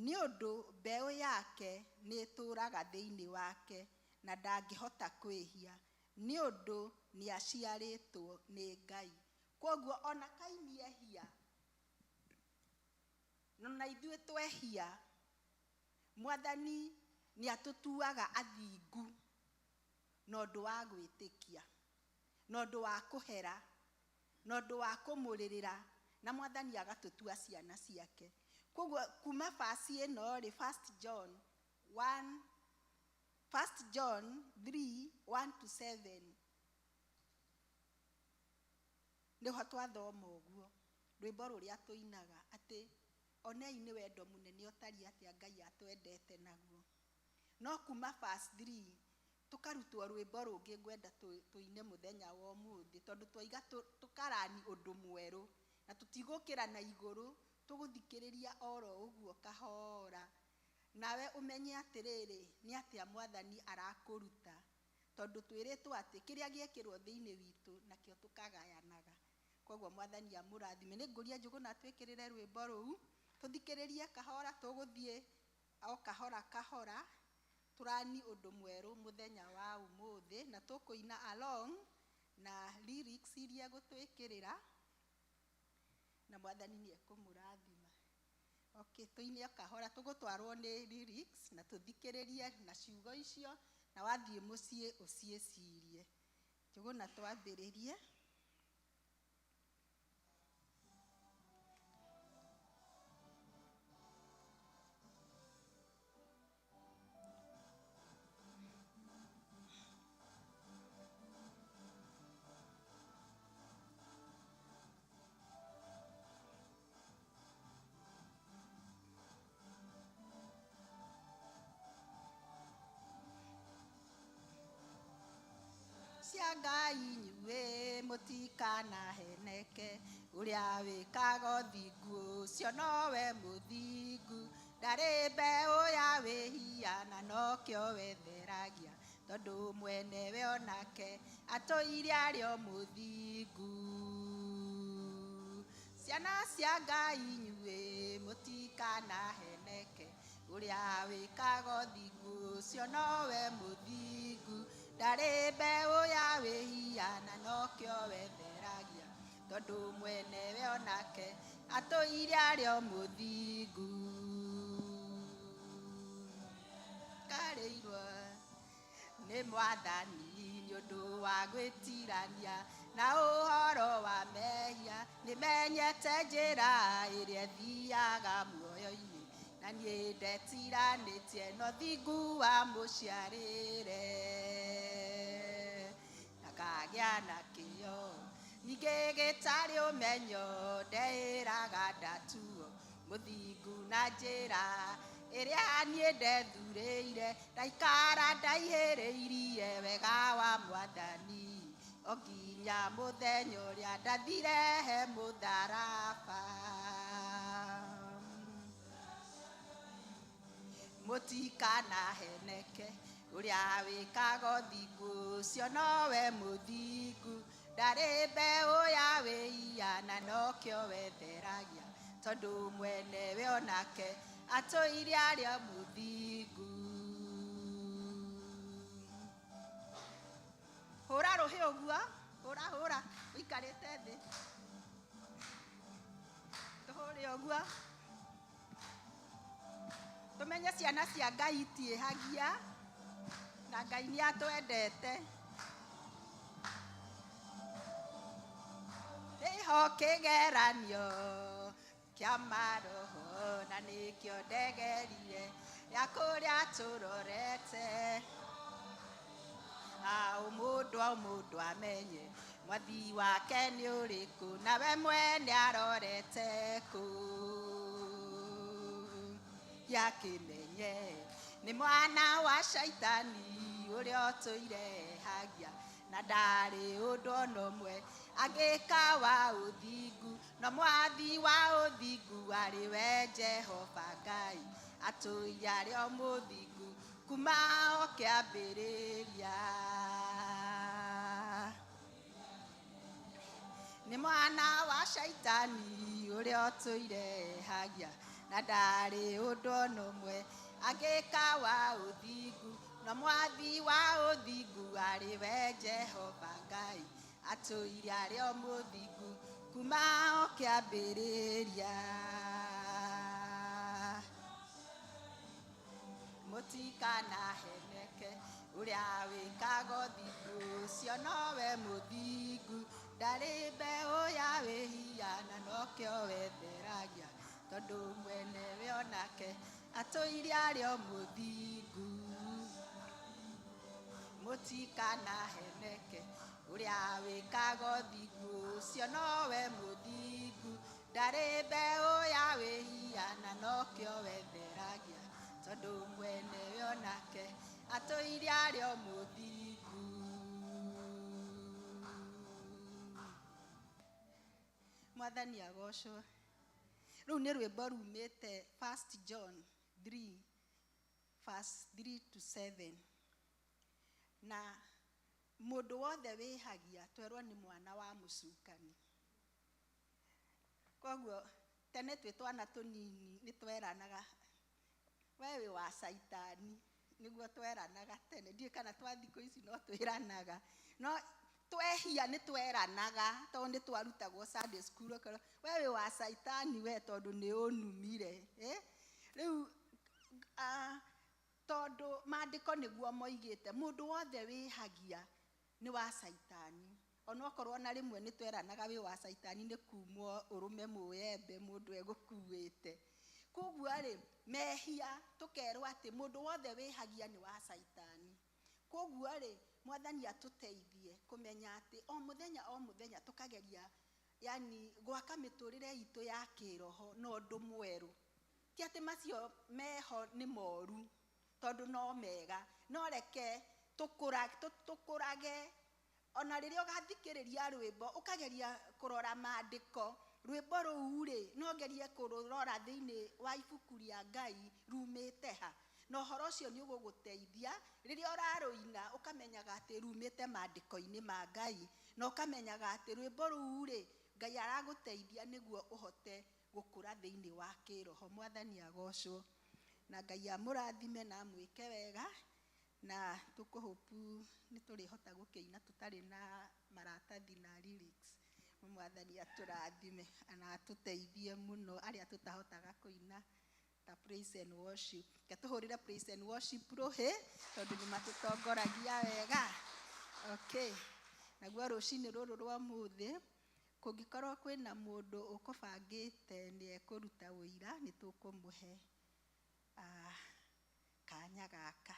nĩ ũndũ mbeũ yake nĩ ĩtũũraga thĩinĩ wake na ndangĩhota kwĩhia, nĩ ũndũ nĩ aciarĩtwo nĩ Ngai. Kwoguo ona Kaini ehia, na ithuĩ twehia, Mwathani nĩ atũtuaga athingu na ũndũ wa gwĩtĩkia, na ũndũ wa kũhera, na ũndũ wa kũmũrĩrĩra, na Mwathani agatũtua ciana ciake. Kwoguo kuma verse ĩno rĩ, 1 John 1, 1 John 3, 1 to 7, nĩho twathoma ũguo rwĩmbo rũrĩa tũinaga atĩ onei nĩ wendo mũnene ũtariĩ atĩa Ngai atwendete naguo. No kuma verse 3 tũkarutwo rwĩmbo rũngĩ ngwenda tũine mũthenya wa ũmũthĩ, tondũ twaiga tũkarani ũndũ mwerũ na tũtigũkĩra na igũrũ, tũgũthikĩrĩria oro ũguo kahora, nawe ũmenye atĩrĩrĩ nĩ atĩa Mwathani arakũruta, tondũ twĩrĩtwo atĩ kĩrĩa gĩekĩrwo thĩinĩ witũ nakĩo tũkagayanaga. Kwoguo Mwathani amũrathime. Nĩ ngũria Njũgũna twĩkĩrĩre rwĩmbo rũu tũthikĩrĩrie kahora, tũgũthiĩ o kahora kahora tũrani ũndũ mwerũ mũthenya wa ũmũthĩ, na tũkũina along na lyrics iria gũtwĩkĩrĩra, na Mwathani nĩ ekũmũrathima. Okay, tũine o kahora, tũgũtwarwo nĩ lyrics na tũthikĩrĩrie na ciugo icio, na wathiĩ mũciĩ ũciĩcirie. Njũgũna twambĩrĩrie. Cia Ngai inyuĩ mũtikanaheneke, ũrĩa wĩkaga ũthingu ũcio nowe mũthingu, ndarĩ mbeũ ya wĩhia na nokĩo wetheragia, tondũ mwenewe onake atũire arĩ o mũthingu. Ciana cia Ngai inyuĩ mũtikanaheneke, ũrĩa wĩkaga ũthingu ũcio nowe mũthingu, ndarĩ mbeũ ya wĩhia na nokĩo wetheragia, tondũ mwenewe onake atũire arĩ o mũthingu. Karĩirwo nĩ Mwathani nĩ ũndũ wa gwĩtirania na ũhoro wa mehia, nĩmenyete njĩra ĩrĩa ĩthiaga muoyo-inĩ, na niĩ ndetiranĩtie na ũthingu wa mũciarĩre, na ngagĩa na kĩyo ningĩ gĩtarĩ ũmenyo, ndeĩraga ndatuo mũthingu na njĩra ĩrĩa niĩ ndethurĩire, ndaikara ndaihĩrĩirie wega wa Mwathani o nginya mũthenya ũrĩa ndathire he mũtharaba. Mũtikanaheneke, ũrĩa wĩkaga ũthingu ũcio nowe mũthingu, ndarĩ mbeũ ya wĩhia na nokĩo wetheragia, tondũ mwenewe onake atũire arĩ o mũthingu. Hũra rũhĩ ũguo, hũra hũra, ũikarĩte thĩ, tũhũre ũguo, tũmenye ciana cia Ngai itiĩhagia na Ngai nĩ atwendete. Nĩho kĩgeranio kĩa maroho na nĩkĩo ndegerire ya kũrĩa tũrorete. Mũndũ amenye mwathi wake nĩ ũrĩkũ, nawe mwene arorete kũ. Yakĩmenye nĩ mwana wa Shaitani ũrĩa ũtũire hagia, na ndarĩ ũndũ ona ũmwe angĩka wa ũthingu, no mwathi wa ũthingu arĩ we Jehova Ngai, atũire arĩ o mũthingu kuma o kĩambĩrĩria. Nĩ mwana wa Shaitani ũrĩa ũtũire hagia, na ndarĩ ũndũ ona ũmwe angĩka wa ũthingu, no mwathi wa ũthingu arĩ we Jehova Ngai, atũire arĩ o mũthingu kuma o kĩambĩrĩria. Mũtikanaheneke, ũrĩa wĩkaga ũthingu ũcio nowe mũthingu, ndarĩ mbeũ ya wĩhia na nokĩo wetheragia, tondũ mwenewe onake atũire arĩ o mũthingu. Mũtikanaheneke, ũrĩa wĩkaga ũthingu ũcio nowe mũthingu, ndarĩ mbeũ ya wĩhia na nokĩo wetheragia, tondũ mwenewe onake atũire arĩ o mũthingu. Mwathani agocwo. Rũu nĩ rwĩmbo rumĩte 1 John 3 verse 3 to 7. Na mũndũ wothe wĩhagia twerwo nĩ mwana wa mũcukani. Koguo tene twĩ twana tũnini nĩ tweranaga we wĩ wa Caitani, nĩguo tweranaga tene. Ndiũĩ kana twa thikũ ici no twĩranaga, no twehia nĩ tweranaga tondũ nĩ twarutagwo Sunday school, ũkerwo we wĩ wa Caitani we tondũ nĩ ũnumire. Rĩu tondũ maandĩko nĩguo moigĩte mũndũ wothe wĩhagia nĩ wa Caitani. Onokorwo na rĩmwe nĩ tweranaga wĩ wa Caitani nĩ kumwo ũrũme mũembe mũndũ egũkuĩte. Koguo rĩ, mehia tũkerwo atĩ mũndũ wothe wĩhagia nĩ wa Caitani. Koguo rĩ, Mwathani atũteithie kũmenya atĩ o mũthenya o mũthenya tũkageria yani gwaka mĩtũrĩre itũ ya kĩroho na ũndũ mwerũ. Ti atĩ macio meho nĩ moru tondũ no mega, no reke tũkũrage. Ona rĩrĩa ũgathikĩrĩria rwĩmbo ũkageria kũrora maandĩko, rwĩmbo rũu rĩ no ngerie kũrũrora thĩinĩ wa ibuku rĩa Ngai rumĩte ha, na ũhoro ũcio nĩ ũgũgũteithia rĩrĩa ũrarũina ũkamenyaga atĩ rumĩte maandĩko-inĩ ma Ngai, na ũkamenyaga atĩ rwĩmbo rũu rĩ Ngai aragũteithia nĩguo ũhote gũkũra thĩinĩ wa kĩroho. Mwathani agocwo, na Ngai amũrathime na amwĩke wega, na tũkũhũpu nĩ tũrĩhota gũkĩina tũtarĩ na maratathi na lyrics. Mwathani atũrathime na atũteithie mũno arĩa tũtahotaga kũina ta praise and worship. Reke tũhũrĩre praise and worship rũhĩ tondũ nĩ matũtongoragia wega. Okay. Naguo rũcinĩ rũrũ rwa ũmũthĩ kũngĩkorwo kwĩna mũndũ ũkũbangĩte nĩ ekũruta ũira, nĩ tũkũmũhe kanya gaka.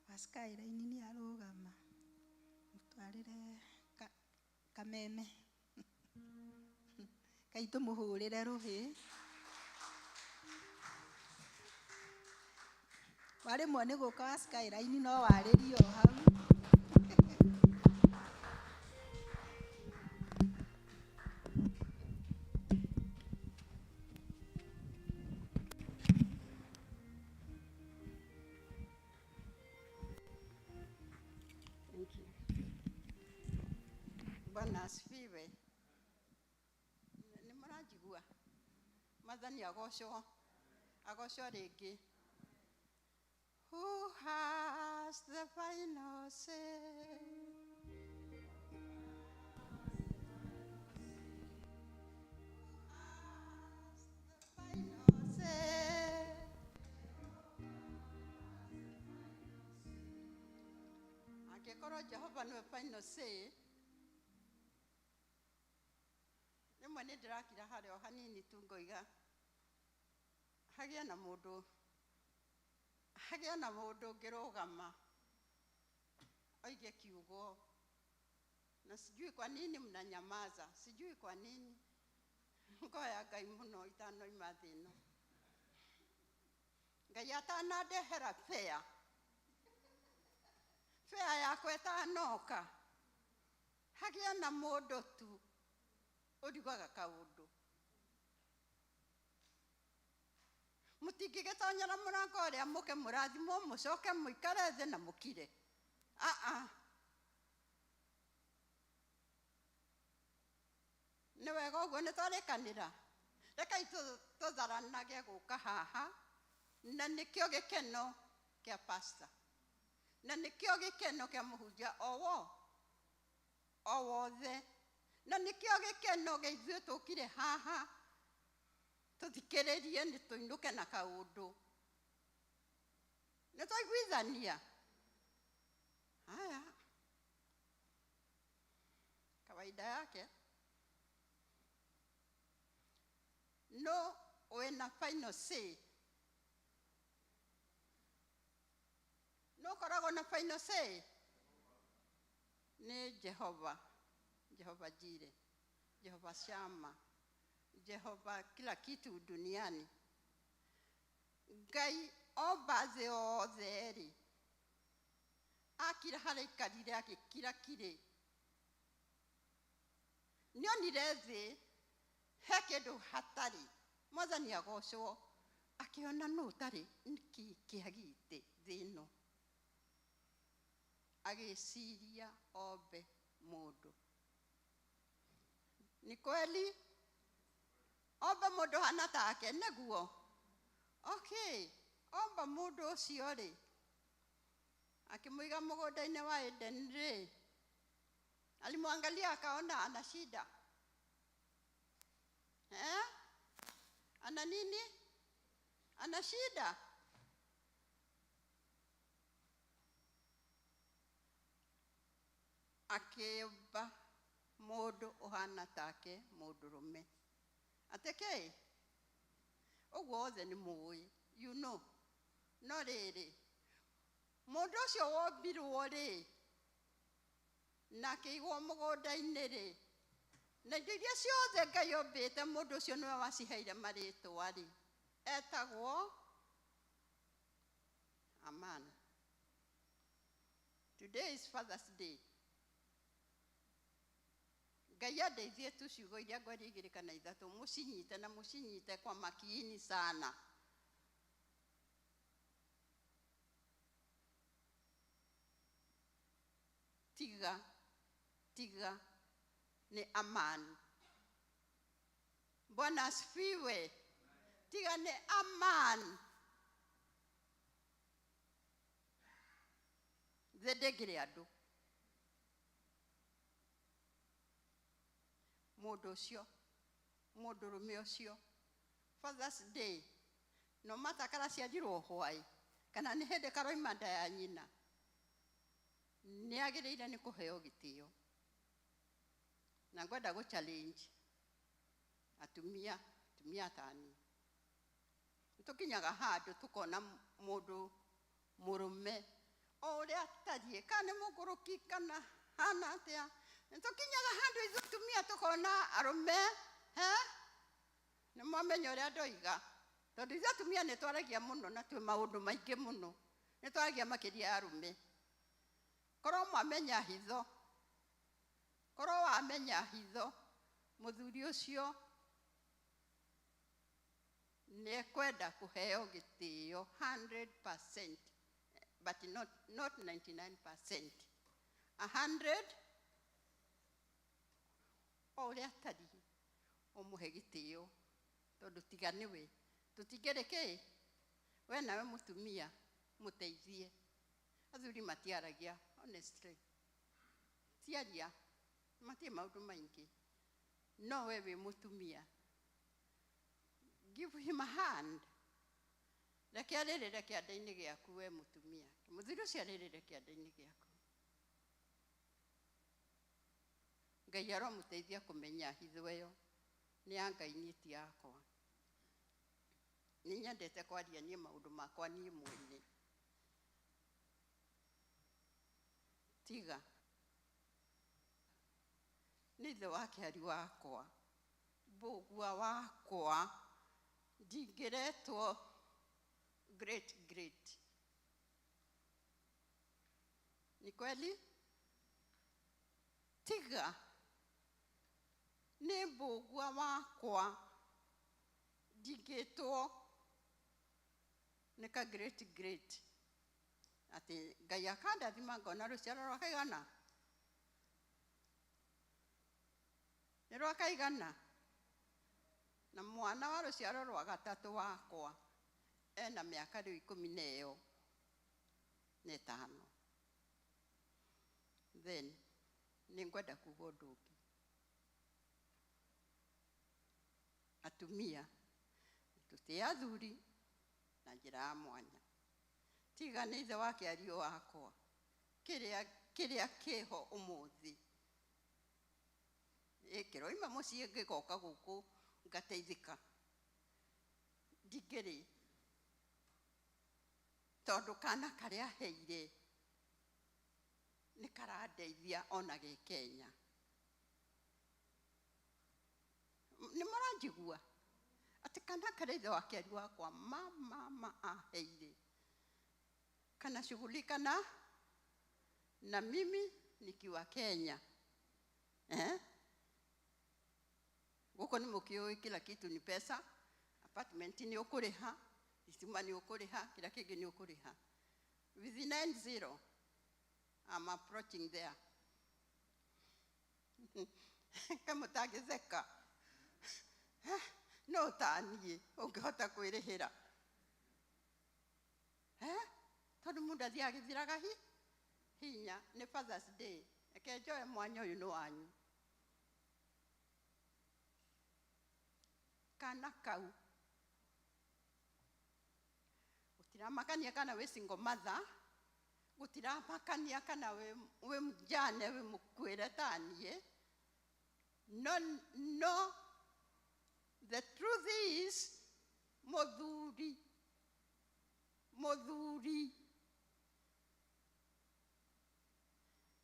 Wa Skyline nĩ arũgama, mũtwarĩre kameme kai tũmũhũrĩre rũhĩ. Warĩmwo nĩ gũka wa Skyline no warĩrie o hau. Thank you. Bwana asifiwe. Nĩ mũranjigua? Mwathani agocwo. Agocwo rĩngĩ. Who has the final say? Final say? Angĩkorwo Jehova nĩwe final say, Rĩmwe nĩ ndĩrakira harĩa o hanini tu ngoiga hagĩe na mũndũ, hagĩe na mũndũ ũngĩrũgama oige kiugo, na sijui kwa nini mnanyamaza, sijui kwa nini. Ngoya Ngai mũno itanoima thĩ ĩno. Ngai atanandehera fare, fare yakwa ĩtanoka, hagĩe na mũndũ tu ũrigaga kaũndũ. Mũtingĩgĩtonyera mũrango ũrĩa mũke mũrathimwo mũcoke mũikare thĩ na mũkire. Aa, nĩ wega ũguo nĩ twarĩkanĩra. Rekei tũtharanage gũka haha, na nĩkĩo gĩkeno kĩa pastor, na nĩkĩo gĩkeno kĩa mũhunjia o wothe, na nĩkĩo gĩkeno gĩa ithuĩ tũkire haha tũthikĩrĩrie nĩ tũinũke na kaũndũ. Nĩ twaiguithania? Haya, kawaida yake no wĩna final say, no ũkoragwo na final say nĩ Jehova, Jehova Jire, Jehova Shama, Jehova kila kitu duniani. Ngai omba thĩ yothe rĩ, akira harĩa aikarire agĩkira kirĩ, nĩonire thĩ he kĩndũ hatarĩ. Mwathani agocwo, akĩona nũ ũtarĩ, nĩkĩ kĩagĩte thĩ ĩno, agĩciria ombe mũndũ. Ni kweli omba mũndũ hana take nĩguo? Okay, omba mũndũ ũcio rĩ, akĩmũiga mũgũnda-inĩ wa Eden rĩ, alimwangalia akaona ana shida. Eh? Ana nini? Ana shida. Akĩũmba mũndũ ũhana take, mũndũrũme. Atĩ kĩ? Ũguo othe nĩ mũĩ, you know. No rĩrĩ, mũndũ ũcio wombirwo rĩ, na akĩigwo mũgũnda-inĩ rĩ, na indo iria ciothe Ngai ombĩte, mũndũ ũcio nĩwe waciheire marĩtwa rĩ, etagwo Aman. Today is Father's Day. Ngai andeithie tu ciugo iria ngwaria igĩrĩ kana ithatũ mũcinyite na mũcinyite kwa makini sana. Tiga, tiga ni amani. Bwana asifiwe. Tiga ni amani. Thĩ ndĩngĩrĩ andũ. Mũndũ ũcio, mũndũrũme ũcio, Father's Day, no mata karaciarirwo hwaĩ, kana nĩ hĩndĩ karoima nda ya nyina, nĩ agĩrĩire nĩ kũheo gĩtĩo. Na ngwenda gũ challenge atumia, atumia tani. Nĩtũkinyaga handũ tũkona mũndũ mũrũme o ũrĩa atariĩ, kana nĩ mũgũrũki kana hana atĩa, nĩtũkinyaga handũ ithuĩ atumia tũkona arũme, he? Nĩ mwamenya ũrĩa ndoiga, tondũ ithuĩ atumia nĩ twaragia mũno na twĩ maũndũ maingĩ mũno, nĩ twaragia makĩria ya arũme. Korwo mwamenya hitho, korwo wamenya hitho, mũthuri ũcio nĩ ekwenda kũheo gĩtĩo 100%, but not 99%. 100 o ũrĩa atariĩ, ũmũhe gĩtĩo, tondũ tiga nĩwe tũtingĩrĩ kĩ. We nawe mũtumia mũteithie. Athuri matiaragia, honestly, tiaria, matirĩ maũndũ maingĩ, no we wĩ mũtumia, give him a hand. Reke arĩrĩre kĩanda-inĩ gĩaku we mũtumia, mũthuri ũcio arĩrĩre kĩanda-inĩ gĩaku. Ngai aromũteithia kũmenya hitho ĩyo. Nĩ ya Ngai, niĩ ti yakwa. Nĩ nyendete kwaria niĩ maũndũ makwa niĩ mwene. Tiga nĩ ithe wa kĩari wakwa, mbũgua wakwa, ndingĩretwo great great. Ni kweli? Tiga nĩ mbũgua wakwa, ndingĩtwo nĩ ka great great, atĩ Ngai akandathima ngona rũciaro rwa kaigana, nĩ rwa kaigana, na mwana wa rũciaro rwa gatatũ wakwa ena mĩaka rĩu 15. Then nĩ ngwenda kuga ũndũ ũngĩ. Atumia, tũtĩe athuri na njĩra ya mwanya. Tiga nĩ ithe wa kĩario wakwa, kĩrĩa kĩho ũmũthĩ, kĩroima mũciĩ ngĩgoka gũkũ ngateithĩka, ndingĩrĩ, tondũ kana karĩa aheire nĩ karandeithia ona gĩ Kenya. Nĩ mũranjigua atĩ kana karĩa ithe wa kĩari wakwa mama aheire kanashughulika na mimi nikiwa Kenya. Eh? Gũkũ nĩ mũkĩũĩ kila kitu ni pesa, apartment nĩ ũkũrĩha, thitima nĩ ũkũrĩha, kila kĩngĩ nĩ ũkũrĩha. With 90, I'm approaching there. Kamũtangĩtheka no ta niĩ ũngĩhota kwĩrĩhĩra, tondũ mũndũ athiaga agĩthiraga hinya. Nĩ Father's Day, reke njoe mwanya ũyũ nĩ wanyu. Kana kau gũtiramakania kana wĩ single mother, gũtiramakania kana wĩ mjane, wĩ mũkuĩre ta niĩ. No, no, the truth is, mũthuri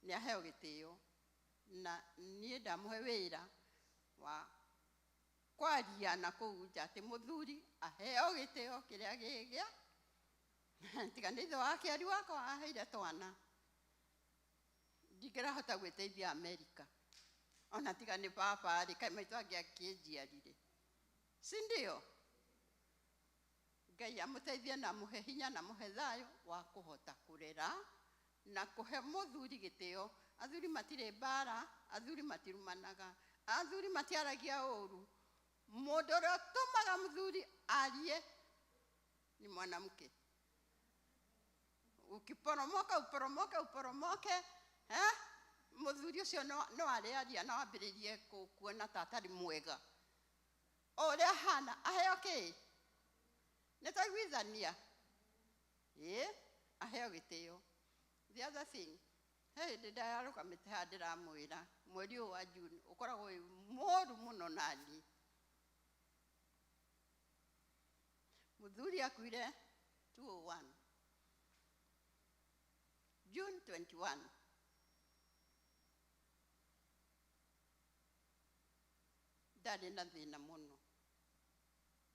nĩ aheo gĩtĩo, na niĩ ndamũhe wĩra wa kwaria na kũu nja atĩ mũthuri aheo gĩtĩo kĩrĩa gĩgĩa. Tiga nĩ ithe wa kĩari wakwa aheire twana, ndingĩrahota gwĩteithia Amerika. Ona tiga nĩ baba rĩ, kaĩ maitũ angĩakĩnjiarire, si ndio? Ngai amũteithie na amũhe hinya na amũhe thayũ wa kũhota kũrera na kũhe mũthuri gĩtĩo. Athuri matirĩ mbara, athuri matirumanaga, athuri matiaragia ũru. Mũndũ ũrĩa ũtũmaga mũthuri arie ni mwanamke. Ukiporomoka, uporomoke, uporomoke, eh? Mũthuri ũcio no arĩaria no ambĩrĩrie kuona ta atarĩ mwega o ũrĩa ahana. Aheo kĩ? Nĩ twaiguithania? Ĩ, aheo gĩtĩo. The other thing, he hĩndĩ ndarũgamĩte haha ndĩramwĩra mweri ũyũ wa June ũkoragwo wĩ mũru mũno naniĩ. Mũthuri akuire 201 June 21. Ndarĩ na thĩna mũno,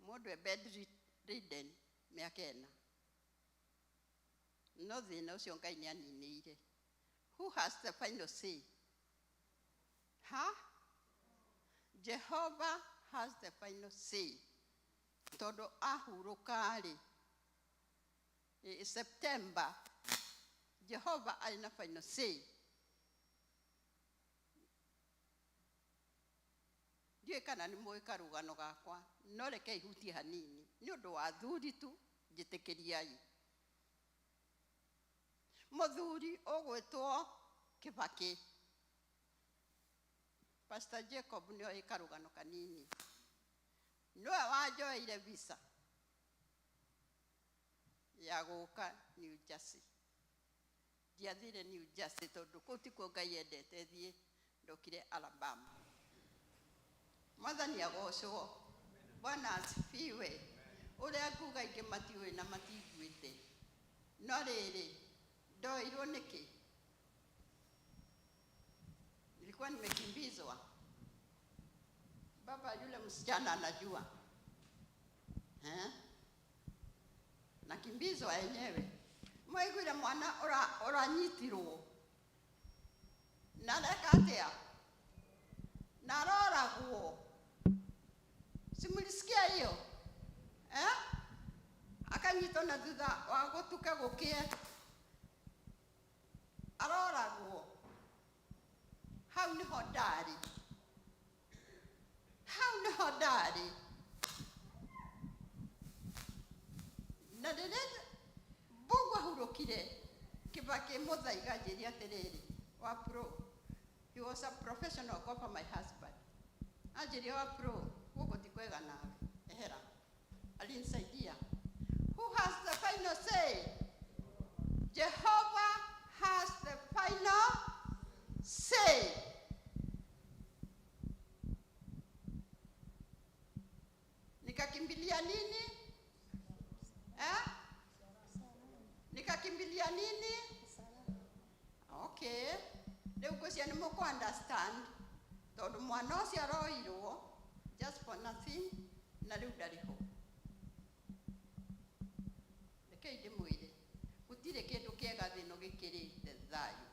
mũndũ e bedridden mĩaka 4, no thĩna ũcio Ngai nĩ aninĩire. Who has the final say? Ha? Jehovah has the final say. Tondũ ahurũka rĩ, September, Jehovah arĩ na final say. Ndiũĩ kana nĩ mũĩ karũgano gakwa, no reke ihutie hanini nĩ ũndũ wa athuri tu. Njĩtĩkĩriai. Mũthuri ũgwĩtwo Kĩbakĩ, Pastor Jacob nĩoĩ karũgano kanini, nĩwe wanjoeire visa ya gũka New Jersey. Ndiathire New Jersey tondũ kũu tikuo Ngai endete thiĩ, ndokire Alabama. Mwathani agocwo. Bwana asifiwe. Ũrĩa nguga ingĩ matiũĩ na matiguĩte. No rĩrĩ, ndoirwo nĩkĩ? Nilikuwa nimekimbizwa. Baba yule msichana anajua. Eh? Nakimbizwa yenyewe. Mwaiguire mwana ũranyitirwo. Na areka atĩa? Na aroragwo. Si mlisikia hiyo? Eh? Akanyitwo na thutha wa gũtuka gũkĩe. Aroragwo. Hau nĩho ndarĩ. Hau nĩho ndarĩ. Na rĩrĩa Mbũgua ahurũkire, Kibaki Muthaiga anjĩrire atĩrĩrĩ, wa pro, he was a professional golfer, my husband. Anjĩrire wa pro, gũkũ ti kwega nawe, ehera. Alinisaidia. Who has the final say? Jehovah has the final say. Nikakimbilia nini? Eh? Nikakimbilia nini? Okay. Rĩu ngwĩciria nĩ mũkũ understand tondũ mwana ũcio aroirwo just for nothing na rĩu ndarĩ ho. Rekei ndĩmwĩre, gũtirĩ kĩndũ kĩega thĩ ĩno gĩkĩrĩte thayũ,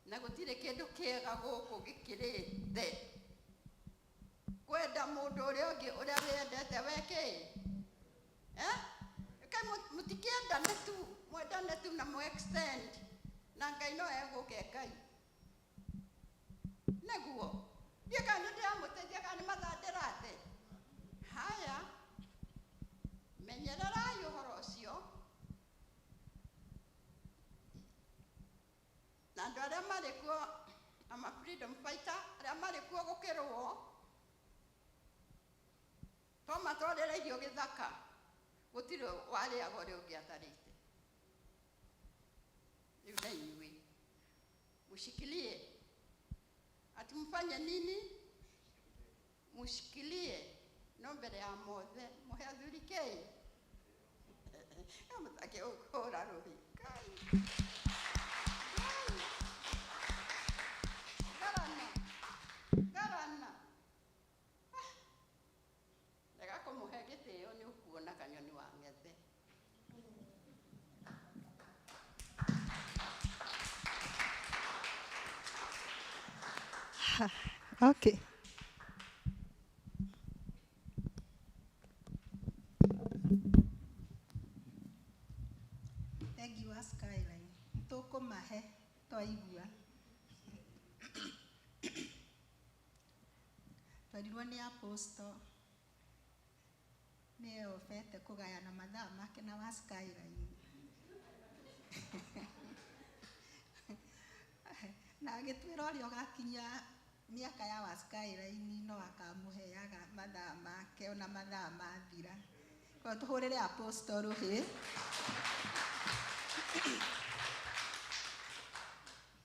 na gũtirĩ kĩndũ kĩega gũkũ gĩkĩrĩte kwenda mũndũ ũrĩa ũngĩ ũrĩa wĩyendete we kĩ? Eh? Kai mũtikĩendane tu, mwendane tu na mũ extend na Ngai no egũke Ngai. Nĩguo. Ndiĩ kana nĩ ndĩramũteithia kana nĩ mathaa ndĩrate. Haya, menyererai ũhoro ũcio. Na andũ arĩa marĩ kuo, ama freedom fighter, arĩa marĩ kuo gũkĩrũo, twamatwarĩra irio gĩthaka, gũtirĩ warĩaga ũrĩa ũngĩ atarĩte. Rĩu na inyuĩ mushikilie, ati mfanye nini? Mushikilie no mbere ya mothe muhe athuri kei mũtake ũkũra rũhi. Kai. Ngarana. Ngarana. Rega kũmũhe gĩtĩo nĩ ũkuona kanyoni wa ng'ethe. Okay. Thank you, Skyline. Tũkũmahe twaigua. Twerirwo nĩ apostle nĩ eobete kũgayana mathaa make na wa Skyline. Na agĩtwĩra ũrĩa ũgakinya mĩaka ya wa Skyline no akamũheaga mathaa make ona mathaa mathira. Kwa tũhũrĩre apostle rũhĩ.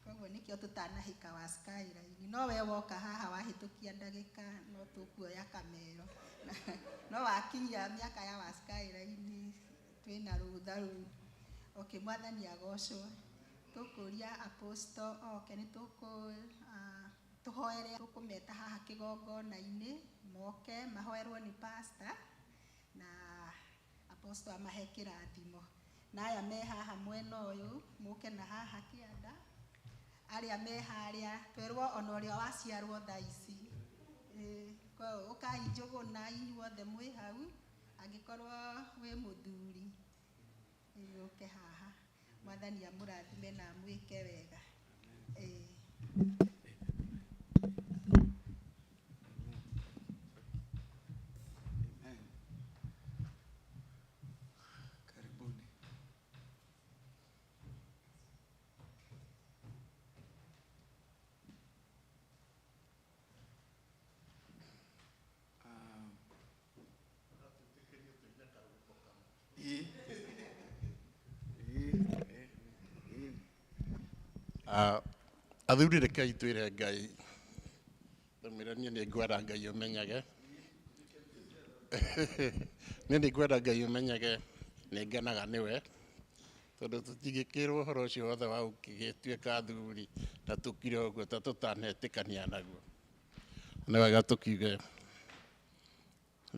Koguo nĩkĩo tũtanahika wa Skyline. No we woka haha wahĩtũkia ndagĩka no tũkuoya kamero. No wakinyia mĩaka ya wa Skyline twĩna rũtha rũu. Okay, Mwathani agocwo. Tũkũria apostle oke nĩ tũkũ tũhoere tũkũmeta haha kĩgongona-inĩ moke mahoerwo nĩ pastor na apostle amahe kĩrathimo. Na aya me haha mwena ũyũ mũke na haha kĩanda, arĩa me harĩa twerwo ona ũrĩa waciarwo thaa ici. Koguo ũkai Njũgũna inyuothe mwĩ hau, angĩkorwo wĩ mũthuri ũke haha. Mwathani amũrathime na amwĩke wega. Amen. Karibuni. Athuri rekei twĩre Ngai Ndamwĩra niĩ nĩ ngwenda Ngai ũmenyage, niĩ nĩ ngwenda Ngai ũmenyage nĩ ngenaga nĩwe, tondũ tũtingĩkĩrwo ũhoro ũcio wothe wa gũgĩtuĩka athuri na tũkire ũguo ta tũtanetĩkania naguo. Nĩ wega tũkiuge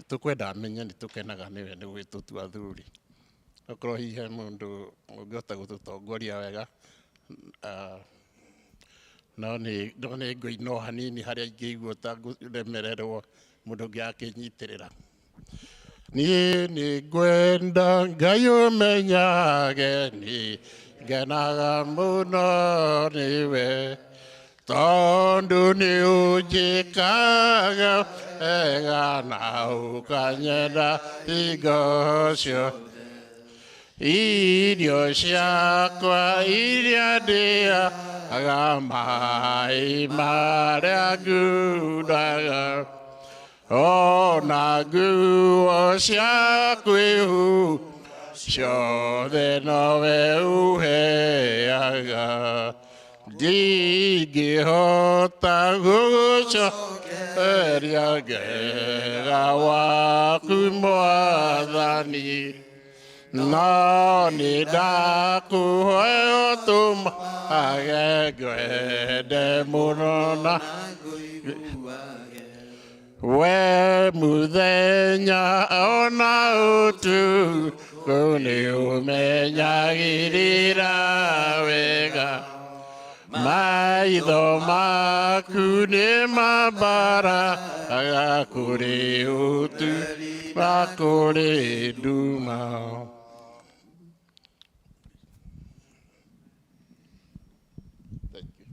tũkwenda amenye nĩ tũkenaga nĩwe nĩ gwĩtũtua athuri. Okorwo hihi he mũndũ ũngĩhota gũtũtongoria wega, no nĩ ngũina o hanini harĩa ingĩigua ta ngũremererwo mũndũ ũngĩ akĩnyitĩrĩra. Niĩ nĩ ngwenda Ngai ũmenyage nĩ ngenaga mũno nĩwe, tondũ nĩ ũnjĩkaga wega na ũkanyenda hingo ciothe. Irio ciakwa iria ndĩaga, maĩ marĩa ngundaga, ona nguo cia kwĩhumba ciothe nowe ũheaga. Ndingĩhota gũgũcokeria wega waku Mwathani, no nĩ ndakũhoya ũtũmage ngwende mũno na we mũthenya ona ũtukũ nĩ ũmenyagĩrĩra wega. Maitho maku nĩ mambaraga kũrĩ ũtu na kũrĩ nduma. Thank you.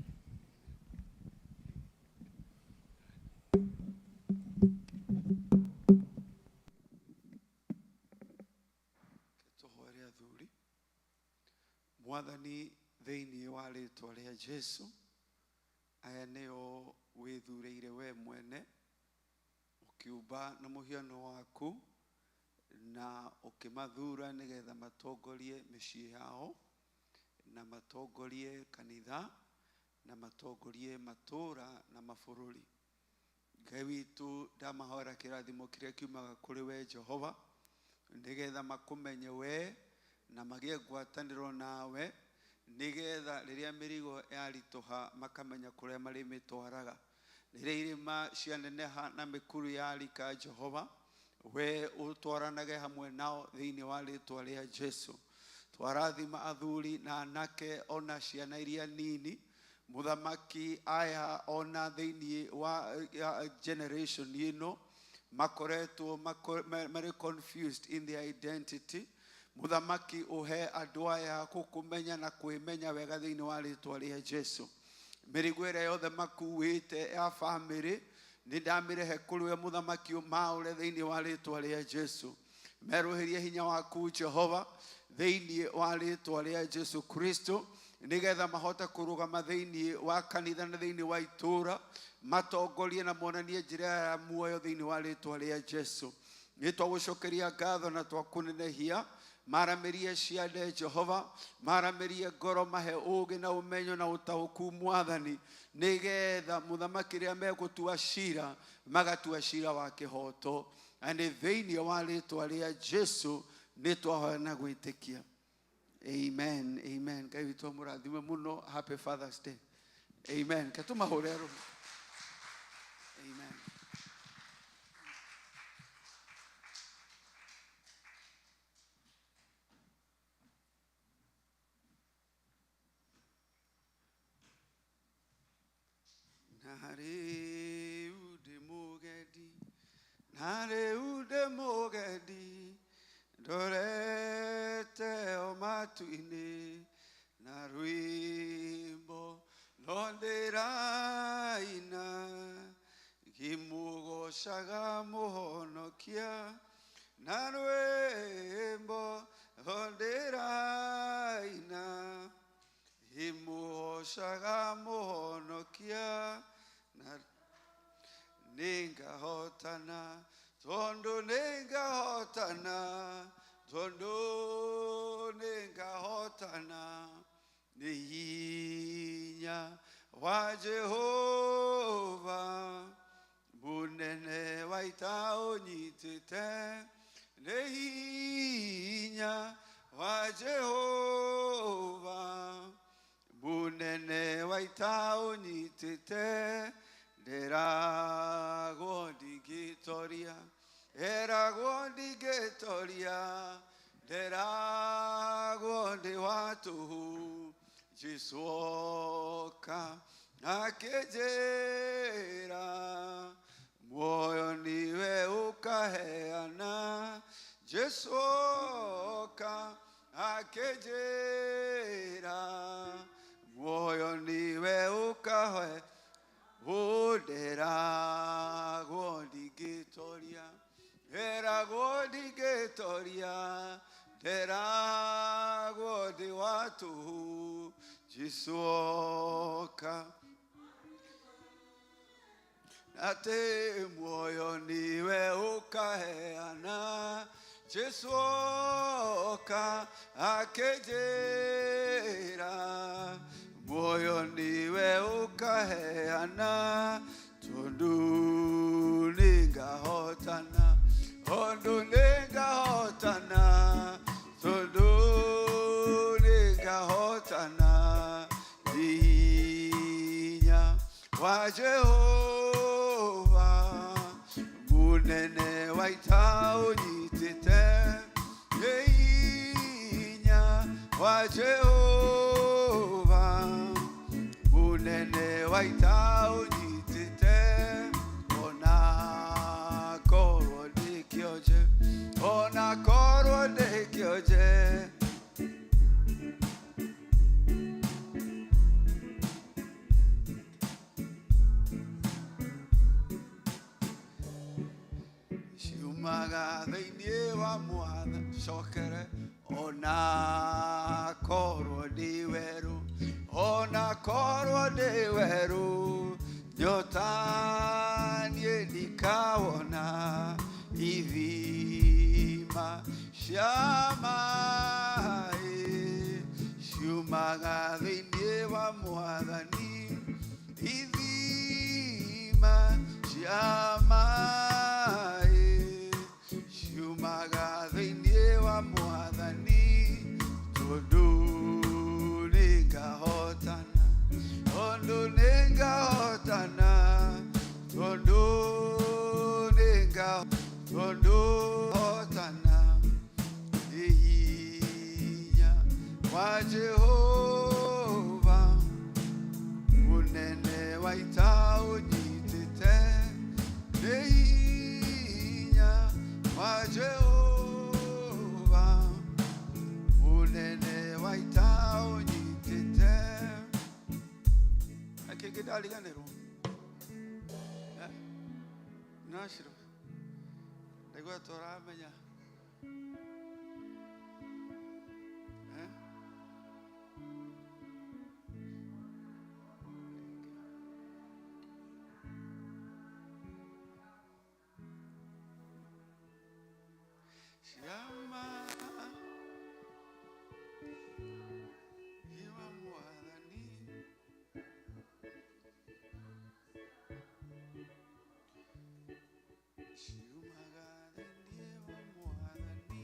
Tũhoere athuri. Mwathani, thĩinĩ wa rĩtwa rĩa Jesu, aya nĩo wĩthurĩire we mwene, ũkĩũmba na mũhiano waku na ũkĩmathura nĩgetha matongorie mĩciĩ yao na matongorie kanitha na matongorie matũũra na mabũrũri. Ngai witũ, ndamahoera kĩrathimo kĩrĩa kiumaga kũrĩ we Jehova, nĩgetha makũmenye we na magĩe ngwatanĩro nawe, nĩgetha rĩrĩa mĩrigo yaritũha makamenya kũrĩa marĩmĩtwaraga. Rĩrĩa irĩma cianeneha na mĩkuru yarika, Jehova, we ũtwaranage hamwe nao thĩinĩ wa rĩtwa rĩa Jesu. Twarathima athuri na anake ona ciana iria nini, mũthamaki, aya ona thĩinĩ wa generation ĩno makoretwo marĩ confused in their identity. Mũthamaki, ũhe andũ aya gũkũmenya na kwĩmenya wega thĩinĩ wa rĩtwa rĩa Jesu. Mĩrigo ĩrĩa yothe makuĩte ya bamĩrĩ nĩ ndamĩrehe kũrĩ we mũthamaki, ũmaũre thĩinĩ wa rĩtwa rĩa Jesu. Merũhĩrie hinya waku Jehova thĩinĩ wa rĩtwa rĩa Jesu Kristo, nĩgetha mahote kũrũgama thĩinĩ wa kanitha na thĩinĩ wa itũũra, matongorie na monanie njĩra ya muoyo thĩinĩ wa rĩtwa rĩa Jesu. Nĩ twagũcokeria ngatho na twakũnenehia. Maramĩrie ciande Jehova, maramĩrie ngoro, mahe ũũgĩ na ũmenyo na ũtaũku Mwathani, nĩgetha mũthamaki rĩrĩa megũtua cira magatua cira wa kĩhoto. Na nĩ thĩinĩ wa rĩtwa rĩa Jesu nĩ twahoya na gwĩtĩkia, amen, amen. Ngai witũ amũrathime mũno. Happy Father's Day. Amen. Ketũmahũre rũhĩ. Amen. Na rĩu ndĩ mũgendi, na rĩu ndĩ mũgendi, ndorete o matu-inĩ, na rwĩmbo no ndĩraina, ngĩmũgocaga Mũhonokia, na rwĩmbo no ndĩraina, ngĩmũgocaga Mũhonokia, na nĩngahotana, tondũ nĩngahotana, tondũ nĩngahotana nĩ hinya wa Jehova. wa ita ũnyitĩte nĩ hinya wa Jehova munene wa ita ũnyitĩte nderagwo ndingĩtoria eragwo ndingĩtoria nderagwo ndĩ wa tũhũ Jesu oka akĩnjĩra muoyo niwe ũkaheana Jesu oka akĩnjĩra muoyo niwe ũkahe nderagwo ndingĩtoria eragwo ndingĩtoria nderagwo ndĩ wa tũhũ Jesu oka atĩ muoyo niwe ũkaheana Jesu oka akĩnjĩra muoyo niwe ũkaheana tondũ nĩngahotana tondũ nĩngahotana tondũ nĩngahotana hinya wa Jehova munene wa ita ũnyitĩte nĩ hinya wa Jehova munene wa ita ũnyitĩte ona korwo ndĩ kĩonje ona korwo ndĩ kĩonje ciumaga thĩinĩ wa mwathani cokere ona korwo ndĩ werũ ona korwo ndĩ werũ nyota niĩ ndikawona ithima cia maĩ ciumaga thĩinĩ wa mwathani ithima cia maĩ ciumaga thĩinĩ wa mwathani tondũ nĩngahotana tondũ nĩngahotana tondũ nĩnga tondũ hotana nĩ hinya wa Jehova munene wa ita ũnyitĩte nĩ hinya wa Jehova munene wa ita ũnyitĩte akĩngĩ ndariganĩrwo naciro ndaigua tũramenya Ciama iwa mwathani ciumaga thĩinĩ wa mwathani.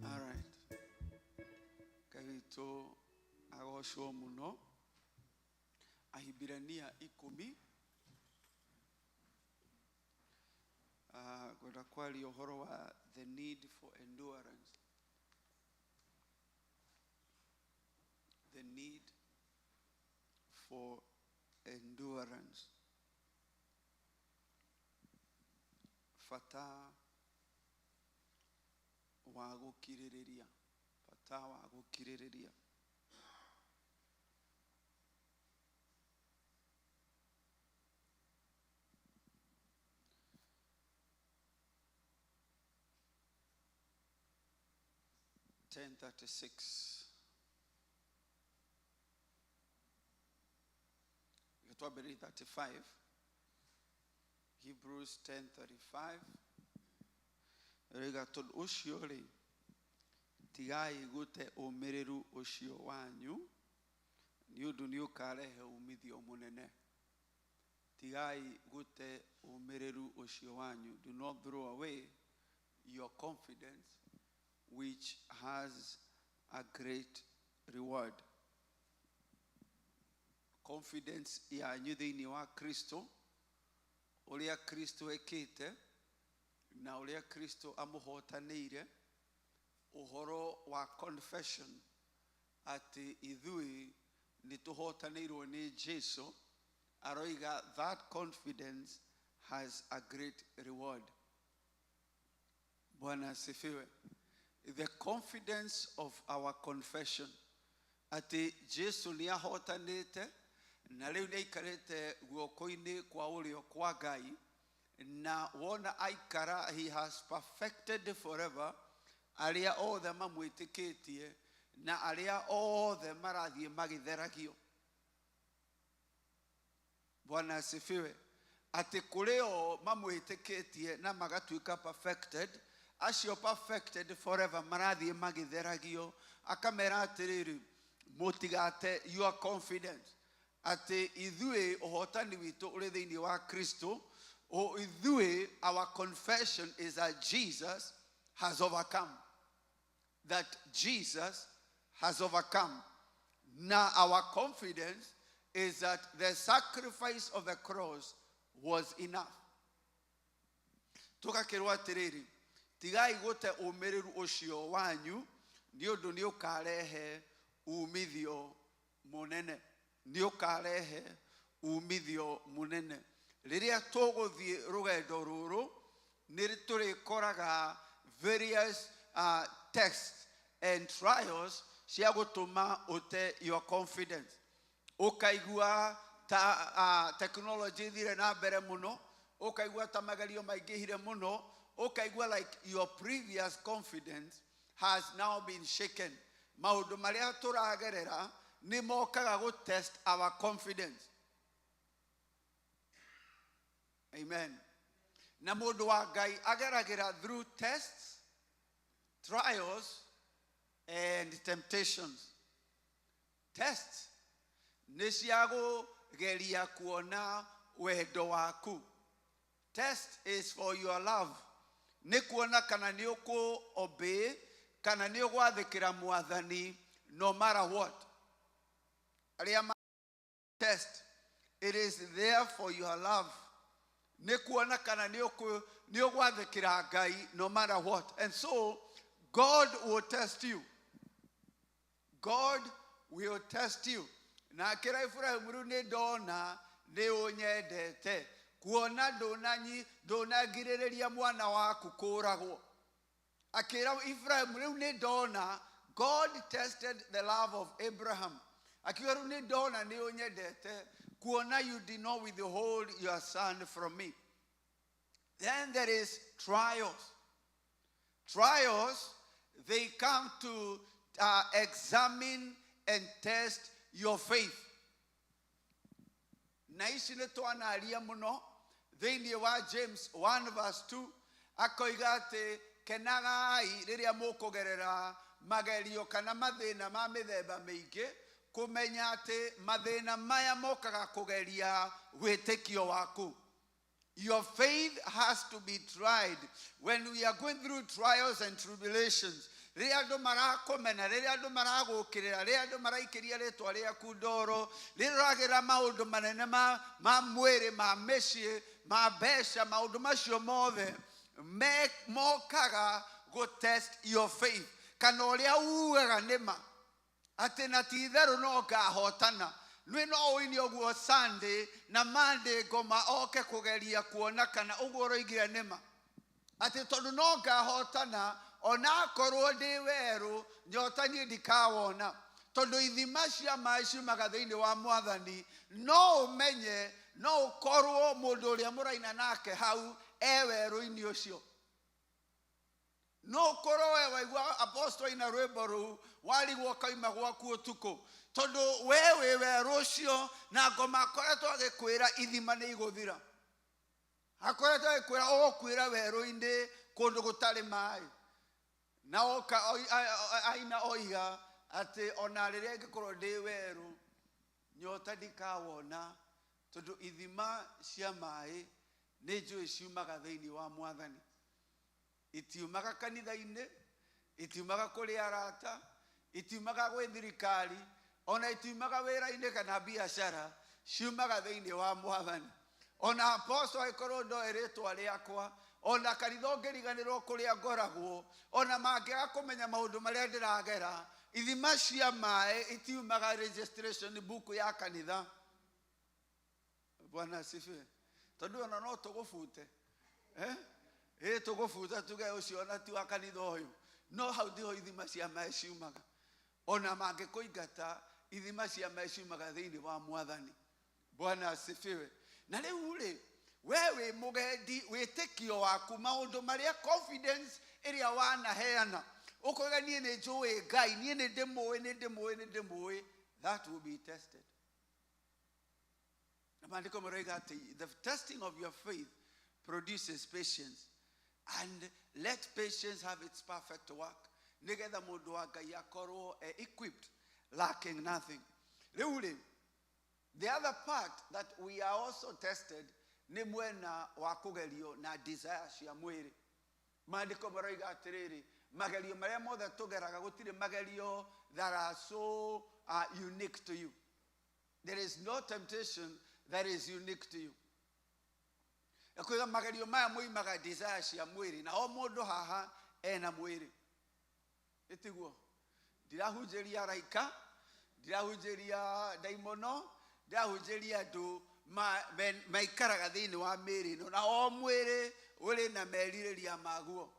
All right. Ngai witũ agocwo mũno. Ahibirania 10 ngwenda kwaria ũhoro wa the need for endurance. The need for endurance. Bata wa gũkirĩrĩria. Bata wa gũkirĩrĩria. 10:36. Twambĩrĩrie 35. Hebrews 10:35. Rĩga tondũ ũcio rĩ tigai gũte ũmĩrĩru ũcio wanyu nĩ ũndũ nĩ ũkarehe umithio mũnene. Tigai gũte ũmĩrĩru ũcio wanyu. Do not throw away your confidence, which has a great reward. Confidence yanyu thĩinĩ wa Kristo, ũrĩa Kristo ekĩte na ũrĩa Kristo amũhotanĩire, ũhoro wa confession atĩ ithuĩ nĩ tũhotanĩirwo nĩ Jesu, aroiga that confidence has a great reward. Bwana asifiwe. The confidence of our confession atĩ Jesu nĩ ahotanĩte na rĩu nĩ aikarĩte guoko-inĩ kwa ũrĩo kwa Ngai, na wona aikara, he has perfected forever arĩa othe mamwĩtĩkĩtie na arĩa othe marathiĩ magĩtheragio. Bwana asifiwe. Atĩ kũrĩ o mamwĩtĩkĩtie na magatuĩka perfected, acio perfected forever marathiĩ magĩtheragio. Akamera atĩrĩrĩ, mũtigate your confidence atĩ ithuĩ ũhotani witũ ũrĩ thĩinĩ wa Kristo. O ithuĩ, our confession is that Jesus has overcome, that Jesus has overcome. Now our confidence is that the sacrifice of the cross was enough. Tũgakĩrwo atĩrĩrĩ, tigai gũte ũmĩrĩru ũcio wanyu, nĩ ũndũ nĩ ũkarehe umithio mũnene, nĩ ũkarehe umithio mũnene. Rĩrĩa tũgũthiĩ rũgendo rũrũ, nĩ tũrĩkoraga various tests and trials cia gũtũma ũte your confidence. Ũkaigua ta technology ĩthire na mbere mũno, ũkaigua ta magerio maingĩhire mũno, ũkaigua like your previous confidence has now been shaken. Maũndũ marĩa tũragerera nĩ mokaga gũ test our confidence. Amen. Na mũndũ wa Ngai ageragĩra through tests, trials and temptations. Tests nĩ cia kũgeria kuona wendo waku. Test is for your love. Nĩ kuona kana nĩ ũkũ obey kana nĩ ũgwathĩkĩra Mwathani no matter what. Arĩa test, it is there for your love. Nĩ kuona kana nĩ ũgwathĩkĩra Ngai no matter what. And so God will test you. God will test you. Na akĩra Iburahĩmu, rĩu nĩ ndona nĩ ũnyendete, kuona ndũnangirĩrĩria mwana waku kũragwo. Akĩra Iburahĩmu, rĩu nĩ ndona. God tested the love of Abraham. Akiuga, rĩu nĩ ndona nĩ ũnyendete, kuona you did not withhold your son from me. Then there is trials. Trials, they come to examine and test your faith. Na ici nĩ twanaria mũno thĩinĩ wa James 1 verse 2, akoiga atĩ kenagai rĩrĩa mũkũgerera magerio kana mathĩna ma mĩthemba mĩingĩ, kũmenya atĩ mathĩna maya mokaga kũgeria wĩtĩkio waku. Your faith has to be tried when we are going through trials and tribulations. Rĩrĩa andũ marakomena, rĩrĩa andũ maragũkĩrĩra, rĩrĩa andũ maraikĩria rĩtwa rĩaku ndoro, rĩrĩa ũragera maũndũ manene ma mwĩrĩ, ma mĩciĩ, ma mbeca, maũndũ macio mothe mokaga gũ test your faith, kana ũrĩa ugaga nĩma atĩ na ti itherũ no ngahotana. Nĩ no ũine ũguo Sunday na Monday ngoma oke kũgeria kuona kana ũguo ũroigire nĩma, atĩ tondũ no ngahotana onakorwo ndĩ werũ, nyota niĩ ndikawona, tondũ ithima cia maĩ ciumaga thĩinĩ wa Mwathani. No ũmenye no ũkorwo mũndũ ũrĩa mũraina nake hau e werũ-inĩ ũcio. No ũkorwo we waigua apostle ina rwĩmbo rũu warigwo ũkaima gwaku ũtukũ, tondũ we wĩ werũ ũcio na ngoma akoretwo agĩkwĩra ithima nĩ igũthira, akoretwo agĩkwĩra ũgũkuĩra werũ-inĩ kũndũ gũtarĩ maĩ, na oka aina oiga atĩ ona rĩrĩa ingĩkorwo ndĩ werũ, nyota ndikawona, Tondũ ithima cia maĩ nĩ njũĩ ciumaga thĩinĩ wa Mwathani. Itiumaga kanitha-inĩ, itiumaga kũrĩ arata, itiumaga gwĩ thirikari, ona itiumaga wĩra-inĩ kana biacara, ciumaga thĩinĩ wa Mwathani. Ona apostle angĩkorwo ndoĩ rĩtwa rĩakwa, ona kanitha ũngĩriganĩrwo kũrĩa ngoragwo, ona mangĩaga kũmenya maũndũ marĩa ndĩragera, ithima cia maĩ itiumaga registration book ya kanitha. Bwana asifiwe. Tondũ ona no tũgũbute, eh? Ĩ tũgũbuta tuge ũcio ona ti wa kanitha ũyũ. No hau tiho ithima cia maĩ ciumaga. Ona mangĩkũingata, ithima cia maĩ ciumaga thĩinĩ wa Mwathani. Bwana asifiwe. Na rĩu rĩ, we wĩ mũgendi, wĩtĩkio waku, maũndũ marĩa confidence ĩrĩa wanaheana, ũkoiga niĩ nĩ njũĩ Ngai, niĩ nĩ ndĩmũĩ, nĩ ndĩmũĩ, nĩ ndĩmũĩ, that will be tested. Na maandĩko maroiga atĩ the testing of your faith produces patience, and let patience have its perfect work, nĩgetha mũndũ wa Ngai akorwo e equipped, lacking nothing. Rĩu rĩ, the other part that we are also tested nĩ mwena wa kũgerio na desire cia mwĩrĩ. Maandĩko maroiga atĩrĩrĩ, magerio marĩa mothe tũgeraga, gũtirĩ magerio that are so unique to you. There is no temptation that is unique to you. Kwĩga magerio maya moimaga desire cia mwĩrĩ, na o mũndũ haha ena mwĩrĩ. Ĩtiguo? Ndirahunjĩria araika, ndirahunjĩria ndaimono, ndirahunjĩria andũ maikaraga thĩinĩ wa mĩĩrĩ ĩno, na o mwĩrĩ ũrĩ na merirĩria maguo.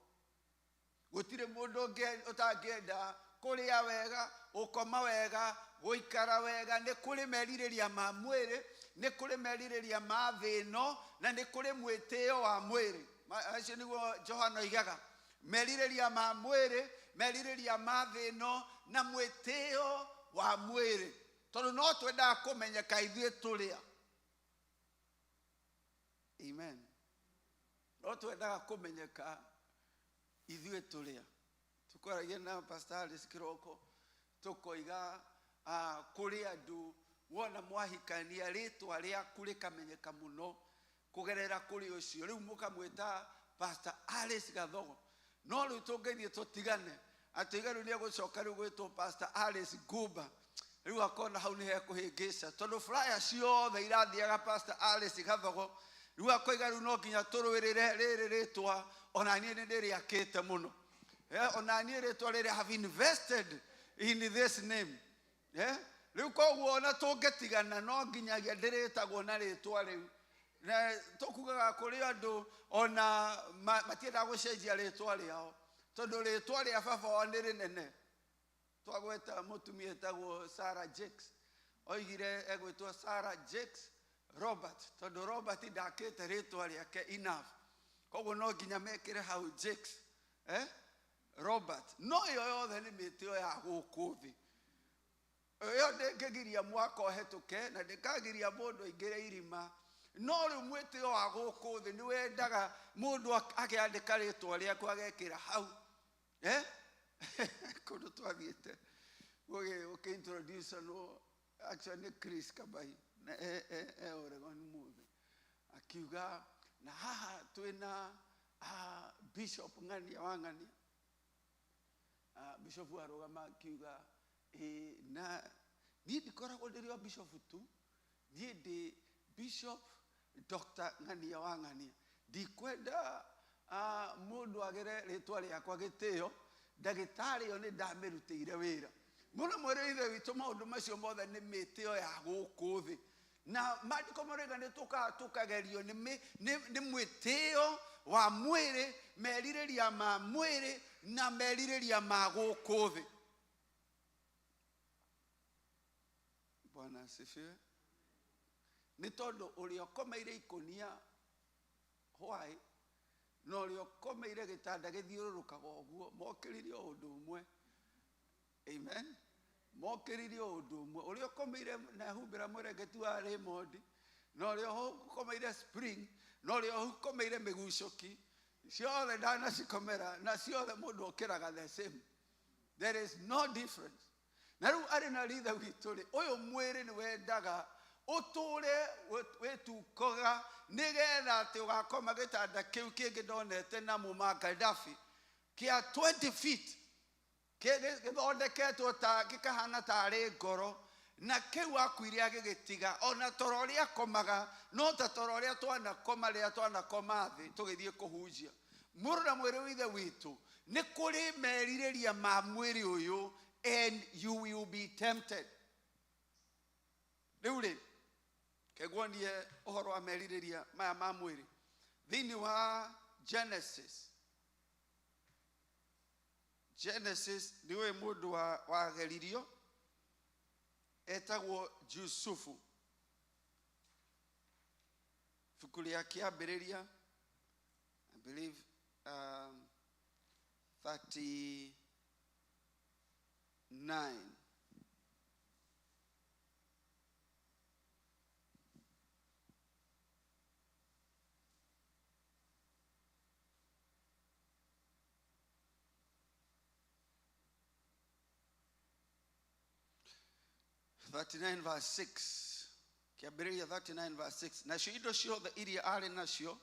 Gũtirĩ mũndũ ũtangĩenda kũrĩa wega, gũkoma wega, gũikara wega. Nĩ kũrĩ merirĩria ma mwĩrĩ, nĩ kũrĩ merirĩria ma thĩ ĩno, na nĩ kũrĩ mwĩtĩo wa mwĩrĩ. Acio nĩguo Johana oigaga, merirĩria ma mwĩrĩ, merirĩria ma thĩ ĩno, na mwĩtĩo wa mwĩrĩ. Tondũ no twendaga kũmenyeka ithuĩ tũrĩa. Amen. No twendaga kũmenyeka ithuĩ tũrĩa. Tũkwaragia na Pastor Alice kĩroko, tũkoiga, kũrĩ andũ wona mwahikania rĩtwa rĩaku rĩkamenyeka mũno kũgerera kũrĩ ũcio, rĩu mũkamwĩta Pastor Alice Gathogo. No rĩu tũngĩthiĩ tũtigane, atĩ rĩu nĩegũcoka rĩu gwĩtwo Pastor Alice Ngumba, rĩu akona hau nĩ hekũhĩngĩca, tondũ flyer ciothe irathiaga Pastor Alice Gathogo. Rĩu akoiga rĩu no nginya tũrũĩrĩre rĩrĩ rĩtwa, ona niĩ nĩ ndĩrĩakĩte mũno. Ona niĩ rĩtwa rĩrĩ have invested in this name. Rĩu koguo ona tũngĩtigana no nginyagia ndĩrĩtagwo na rĩtwa rĩu. Na tũkugaga kũrĩ andũ ona matiendaga gũcenjia rĩtwa rĩao, tondũ rĩtwa rĩa baba wao nĩ rĩnene. Twagweta mũtumia etagwo Sarah Jakes, oigire egwĩtwo Sarah Jakes Robert, tondũ Robert ndakĩte rĩtwa rĩake enough, koguo no nginya mekĩre hau Jakes, Robert. No ĩyo yothe nĩ mĩtĩo ya gũkũ thĩ. Ĩyo ndĩngĩgiria mwaka ũhetũke, na ndĩkagiria mũndũ aingĩre irima. No rĩu mwĩtĩo wa gũkũ thĩ nĩ wendaga mũndũ akĩandĩka rĩtwa rĩaku agekĩra hau. Kũndũ twathiĩte ũkĩ-introduce no actually nĩ Chris Kabai, na e Oregon mũthĩ, akiuga na haha twĩna Bishop Ng'ania wa Ng'ania. Bishop arũgama akiuga, ĩ, na niĩ ndikoragwo ndĩrĩ o bishop tu, niĩ ndĩ Bishop Dr. Ng'ania wa Ng'ania. Ndikwenda mũndũ agere rĩtwa rĩakwa gĩtĩo, ndagĩtarĩ ĩyo nĩ ndamĩrutĩire wĩra. Mũno mwĩrĩ ithe witũ, maũndũ macio mothe nĩ mĩtĩo ya gũkũ thĩ. Na maandĩko maroiga nĩ tũkaga tũkagerio nĩ mwĩtĩo wa mwĩrĩ, merirĩria ma mwĩrĩ na merirĩria ma gũkũ thĩ. Bwana asifiwe. Nĩ tondũ ũrĩa ũkomeire ikũnia hwaĩ na ũrĩa ũkomeire gĩtanda gĩthiũrũrũkaga ũguo, mokĩrire o ũndũ ũmwe. Amen. Mokĩrire o ũndũ ũmwe. Ũrĩa ũkomeire na humbĩra mũrengeti wa Raymond, na ũrĩa ũkomeire spring, na ũrĩa ũkomeire mĩgucũki, ciothe ndanacikomera, na ciothe mũndũ okĩraga the same. There is no difference. Na rĩu arĩ na rithe witũ rĩ, ũyũ mwĩrĩ nĩ wendaga ũtũre wĩ Ũgĩbukoga nĩgetha atĩ ũgakoma gĩtanda kĩu kĩngĩ ndonete na Muammar Gaddafi kĩa 20 feet, gĩthondeketwo ta gĩkahana tarĩ ngoro, na kĩu akuire agĩgĩtiga. Ona toro ũrĩa akomaga no ta toro ũrĩa twanakoma rĩrĩa twanakoma thĩ tũgĩthiĩ kũhunjia. Mũrũ na mwĩrĩ wa ithe witũ, nĩ kũrĩ merirĩria ma mwĩrĩ ũyũ, and you will be tempted. Rĩu rĩ, keguonie ũhoro wa merirĩria maya ma mwĩrĩ thĩinĩ wa Genesis. Genesis nĩ ũĩ mũndũ wageririo etagwo Jusufu. Ibuku rĩa Kĩambĩrĩria, I believe 39. 39 verse 6, Kĩambĩrĩria 39 verse 6. Nacio indo ciothe iria arĩ nacio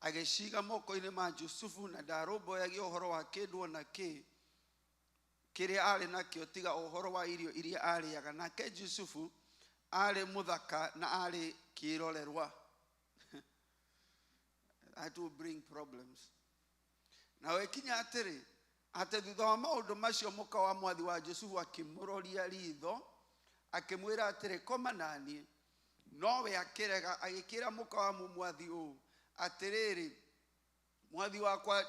agĩciga moko-inĩ ma Jusufu, na ndarũmbũyagia ũhoro wa kĩndũ o na kĩ kĩrĩa arĩ nakĩo tiga ũhoro wa irio iria arĩaga. Nake Jusufu arĩ mũthaka na arĩ kĩrorerwa. That will bring problems. Na wĩkinya atĩrĩ, atĩ thutha wa maũndũ macio, mũka wa mwathi wa Jusufu akĩmũroria ritho, akĩmwĩra atĩrĩ, "Koma naniĩ." Nowe akĩrega. Agĩkĩra mũka wa mwathi ũũ, "Atĩrĩrĩ, mwathi wakwa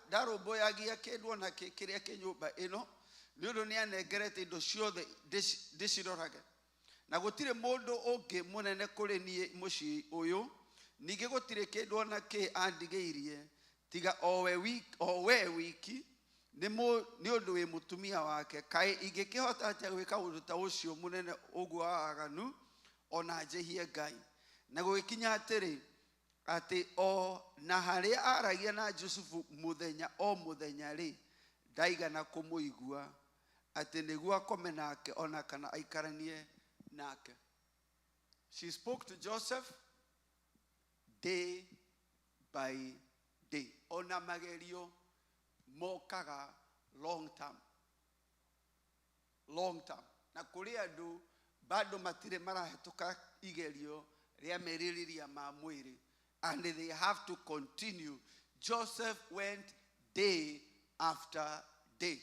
ndarũmbũyagia kĩndũ ona kĩ kĩrĩa kĩ nyũmba ĩno, nĩ ũndũ nĩ anengerete indo ciothe ndĩcirorage, na gũtirĩ mũndũ ũngĩ mũnene kũrĩ niĩ mũciĩ ũyũ. Ningĩ gũtirĩ kĩndũ ona kĩ andigĩirie tiga o we wiki, nĩ ũndũ wĩ mũtumia wake. Kaĩ ingĩkĩhota atĩa gwĩka ũndũ ta ũcio mũnene ũguo wa waganu, ona njĩhie Ngai?" Na gũgĩkinya atĩrĩ, atĩ o na harĩa aragia na Jusufu mũthenya o mũthenya rĩ, ndaigana kũmũigua atĩ nĩguo akome nake ona kana aikaranie nake. She spoke to Joseph day by day. Ona magerio mokaga long term, long term, na kũrĩ andũ bado matirĩ marahĩtũka igerio rĩa merirĩria ma mwĩrĩ, and they have to continue. Joseph went day after day.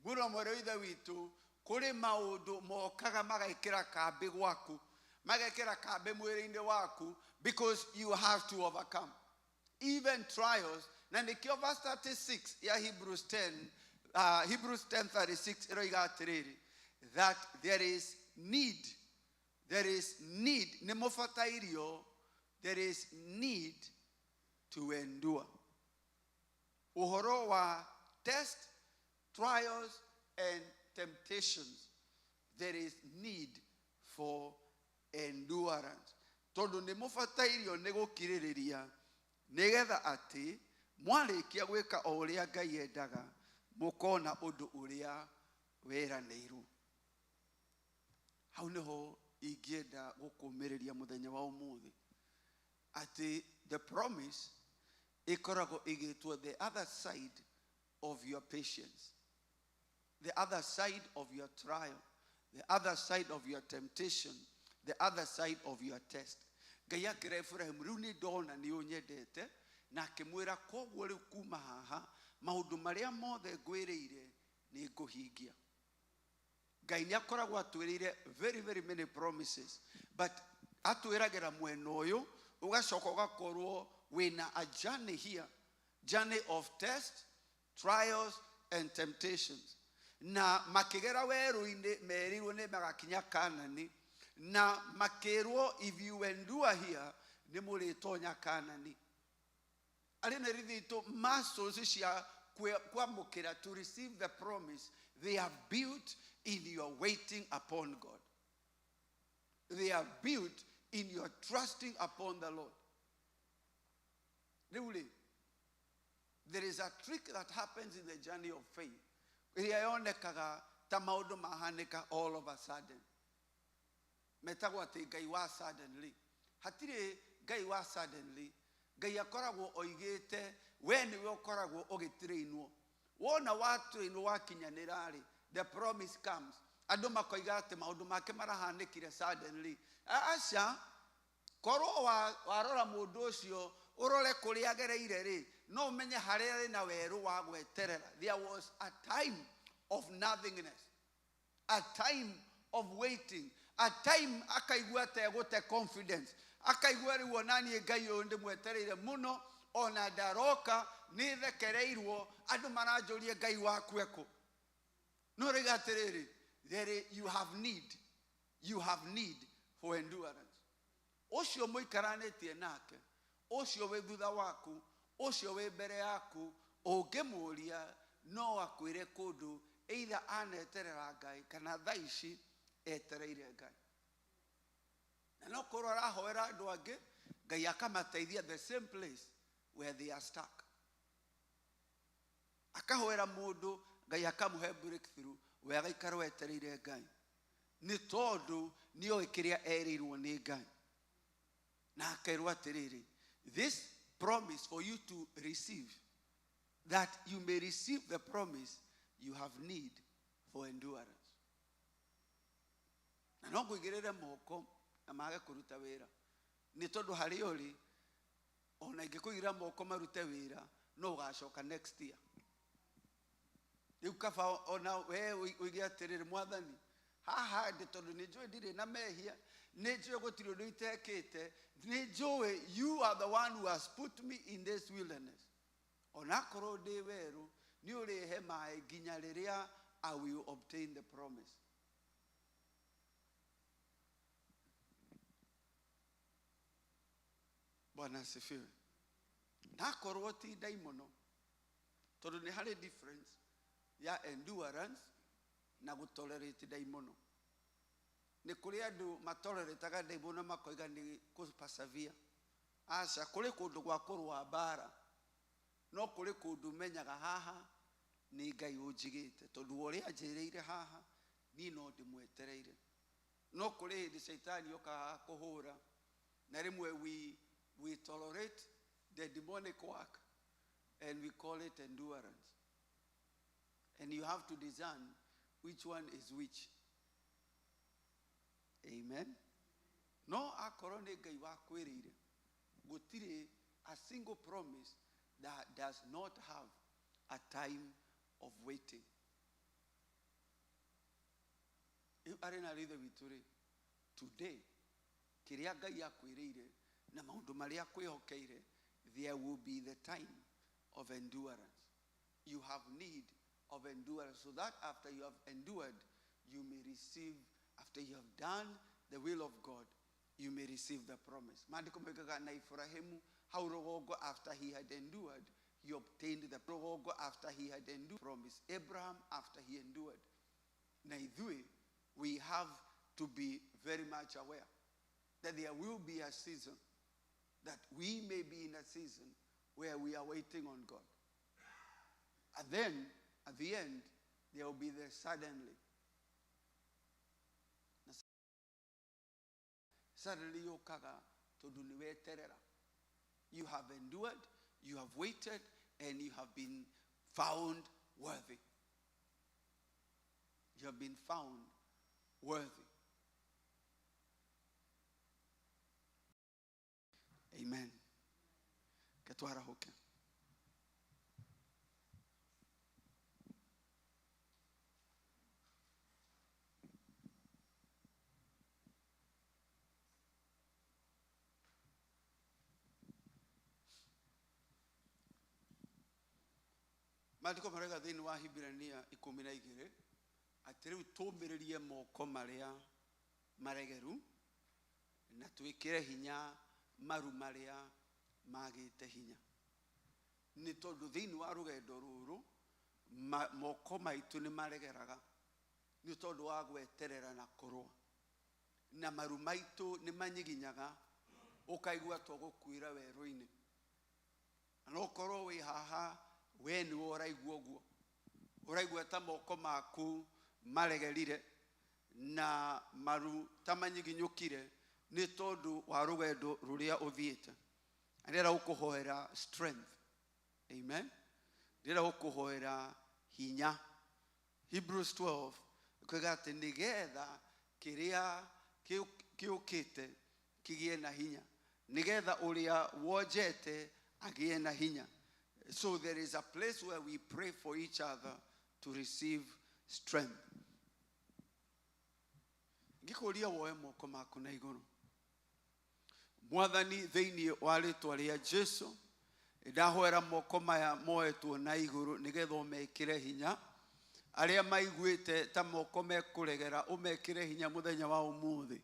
Mũno mwere wa ithe witũ, kũrĩ maũndũ mokaga magekĩra kambĩ gwaku, magekĩra kambĩ mwĩrĩ-inĩ waku, because you have to overcome even trials. Na nĩkĩo verse 36 ya Hebrews 10, Hebrews 10:36 ĩroiga atĩrĩrĩ, that there is need, there is need, nĩ mũbatairio, there is need to endure ũhoro wa test, trials and temptations. There is need for endurance, tondũ nĩ mũbatairio nĩ gũkirĩrĩria, nĩgetha atĩ mwarĩkia gwĩka o ũrĩa Ngai endaga, mũkona ũndũ ũrĩa weranĩirwo. Hau nĩho ingĩenda gũkũmĩrĩria mũthenya wa ũmũthĩ, atĩ the promise ĩkoragwo ĩgĩtwo the other side of your patience, the other side of your trial, the other side of your temptation, the other side of your test. Ngai akĩra Ibrahimu, "Rĩu nĩ ndona nĩ ũnyendete," na akĩmwĩra, "Koguo rĩu kuma haha, maũndũ marĩa mothe ngwĩrĩire nĩ ngũhingia." Ngai nĩ akoragwo atwĩrĩire very very many promises, but atwĩragĩra mwena ũyũ, ũgacoka ũgakorwo wĩna a journey here, journey of test, trials and temptations. Na makĩgera werũ-inĩ, merirwo nĩ magakinya Kanani, na makĩrwo, "If you endure here, nĩ mũrĩtonya Kanani." Arĩ na rithitũ muscles cia kwamũkĩra, to receive the promise, they are built in your waiting upon God. They are built in your trusting upon the Lord. Rĩu rĩ, there is a trick that happens in the journey of faith ĩrĩa yonekaga ta maũndũ mahanĩka all of a sudden. Metagwo atĩ Ngai wa suddenly. Hatirĩ Ngai wa suddenly. Ngai akoragwo oigĩte we nĩwe ũkoragwo ũgĩtrainwo. Wona watrainwo wakinyanĩra rĩ, the promise comes. Andũ makoiga atĩ maũndũ make marahanĩkire suddenly. Aca, korwo warora mũndũ ũcio ũrore kũrĩa agereire rĩ, no ũmenye harĩa arĩ na werũ wa gweterera. There was a time of nothingness, a time of waiting, a time akaigua ategũte confidence, akaigua rĩu ona niĩ Ngai ũyũ ndĩmwetereire mũno, ona ndaroka nĩ thekereirwo, andũ maranjũria Ngai waku ekũ. No rĩga atĩrĩrĩ, there you have need, you have need for endurance. Ũcio mũikaranĩtie nake, ũcio wĩ thutha waku, ũcio wĩ mbere yaku, ũngĩmũria no akwĩre kũndũ either aneterera Ngai kana thaa ici etereire Ngai. Na no korwo arahoera andũ angĩ, Ngai akamateithia the same place where they are stuck. Akahoera mũndũ, Ngai akamũhe breakthrough, we agaikara etereire Ngai. Nĩ tondũ nĩoĩ kĩrĩa erĩirwo nĩ Ngai. Na akerwo atĩrĩrĩ, this promise for you to receive, that you may receive the promise, you have need for endurance. Na no ngũigĩrĩre moko na mage kũruta wĩra. Nĩ tondũ harĩa ũrĩ, ona ingĩkũigĩrĩra moko marute wĩra, no ũgacoka next year. Rĩu kaba ona we ũige atĩrĩrĩ, Mwathani, haha ndĩ tondũ nĩ njũĩ ndirĩ na mehia, nĩ njũĩ gũtirĩ ũndũ itekĩte, nĩ njũĩ you are the one who has put me in this wilderness. Onakorwo ndĩ werũ, nĩ ũrĩhe maĩ nginya rĩrĩa I will obtain the promise. Bwana asifiwe. Nakorwo ti ndaimono, tondũ nĩ harĩ difference ya endurance na gũtolerate ndaimono. Nĩ kũrĩ andũ matolerataga ndaimono makoiga nĩ kũ-persevere. Aca, kũrĩ kũndũ gwa kũrũa mbara, no kũrĩ kũndũ menyaga haha nĩ Ngai ũnjigĩte, tondũ ũrĩa anjĩrĩire haha niĩ no ndĩmwetereire. No kũrĩ hĩndĩ caitani okaga kũhũra, na rĩmwe we tolerate the demonic work and we call it endurance. And you have to discern which one is which. Amen. No akorwo nĩ Ngai wakwĩrĩire, gũtirĩ a single promise that does not have a time of waiting. Rĩu arĩ na rithe witũ rĩ, today, kĩrĩa Ngai akwĩrĩire na maũndũ marĩa akwĩhokeire, there will be the time of endurance. You have need of endurance, so that after you have endured, you may receive, after you have done the will of God, you may receive the promise. Maandĩko moigaga na Ibrahimu hau rũgongo, after he had endured, he obtained the rũgongo, after he had endured promise. Abraham, after he endured. Na ithuĩ, we have to be very much aware that there will be a season, that we may be in a season where we are waiting on God. And then, at the end, there will be the suddenly. Na suddenly yũkaga tondũ nĩ weterera. You have endured, you have waited, and you have been found worthy. You have been found worthy. Amen. Ketwarahuke. Maandĩko marauga thĩinĩ wa Hibrania ikũmi na igĩrĩ atĩ rĩu tũmĩrĩrie moko marĩa maregeru na twĩkĩre hinya maru marĩa magĩte hinya. Nĩ tondũ thĩinĩ wa rũgendo rũrũ moko maitũ nĩ maregeraga nĩ tondũ wa gweterera na kũrũa, na maru maitũ nĩ manyiginyaga ũkaigua tũgũkuĩra werũ-inĩ. Na no ũkorwo wĩ haha we nĩwe ũraigua ũguo, ũraigua ta moko maku maregerire Na maru ta manyiginyũkire nĩ tondũ wa rũgendo rũrĩa ũthiĩte. Ndĩrenda gũkũhoera strength. Amen. Ndĩrenda gũkũhoera hinya. Hebrews 12 ĩkoiga atĩ nĩgetha kĩrĩa kĩũkĩte kĩgĩe na hinya, nĩgetha ũrĩa wonjete agĩe na hinya. So there is a place where we pray for each other to receive strength. Ngĩkũria woe moko maku na igũrũ. Mwathani, thĩinĩ wa rĩtwa rĩa Jesu, ndahoera moko maya moetwo na igũrũ nĩgetha ũmekĩre hinya. Arĩa maiguĩte ta moko mekũregera, ũmekĩre hinya mũthenya wa ũmũthĩ.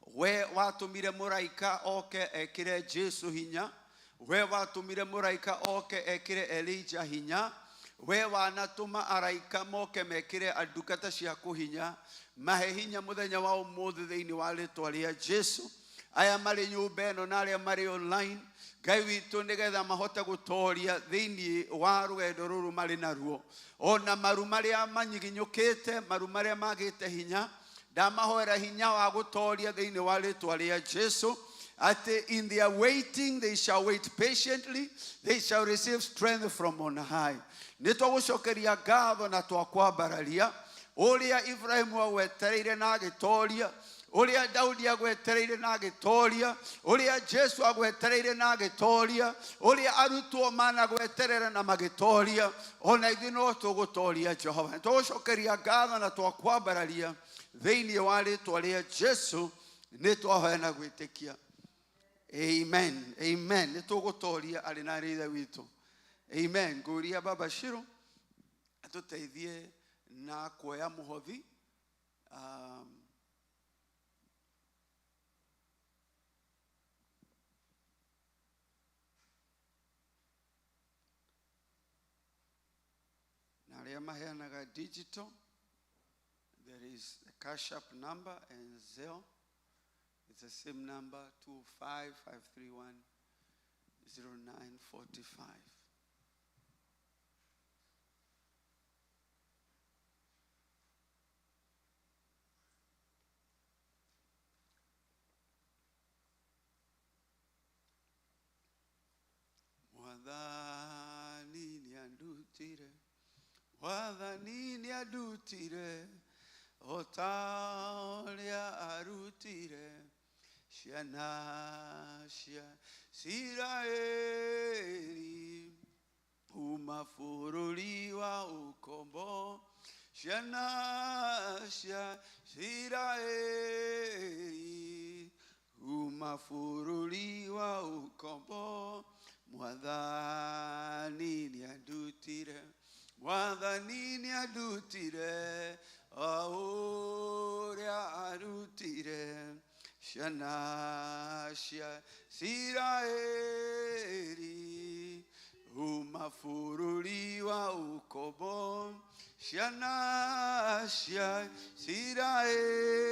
We watũmire mũraika oke ekĩre Jesu hinya, we watũmire mũraika oke ekĩre Elijah hinya, we wanatũma araika moke mekĩre ndungata ciaku hinya. Mahe hinya mũthenya wa ũmũthĩ thĩinĩ wa rĩtwa rĩa Jesu. Aya marĩ nyũmba ĩno na arĩa marĩ online, Ngai witũ, nĩgetha mahote gũtoria thĩinĩ wa rũgendo rũrũ marĩ naruo, ona maru marĩa manyiginyũkĩte, maru marĩa magĩte hinya, ndamahoera hinya wa gũtoria thĩinĩ wa rĩtwa rĩa Jesu, atĩ in their waiting they shall wait patiently, they shall receive strength from on high. Nĩ twagũcokeria ngatho na twakwambararia. Ũrĩa Ibrahimu agwetereire na agĩtoria, ũrĩa Daudi agwetereire na agĩtoria, ũrĩa Jesu agwetereire na agĩtoria, ũrĩa arutwo managweterera na magĩtoria, ona ithuĩ no tũgũtoria. Jehova, nĩ twagũcokeria ngatho na twakwambararia. Thĩinĩ wa rĩtwa rĩa Jesu nĩ twahoya na gwĩtĩkia. Amen, amen. Nĩ tũgũtoria, arĩ na ithe witũ. Amen. Ngũria Baba Shiro atũteithie na kuoya mũhothi. Na arĩa maheanaga digital, there is the Cash App number and Zelle. It's the same number, 25531 0945. Mwathani nĩandutire, Mwathani nĩandutire o ta ũrĩa arutire ciana cia Isiraeli kuma bũrũri wa ũkombo, ciana cia Isiraeli kuma bũrũri wa ũkombo. Mwathani nĩandutire, Mwathani nĩandutire o ũrĩa arutire ciana cia Isiraeli kuma bũrũri wa ũkombo, ciana cia Isiraeli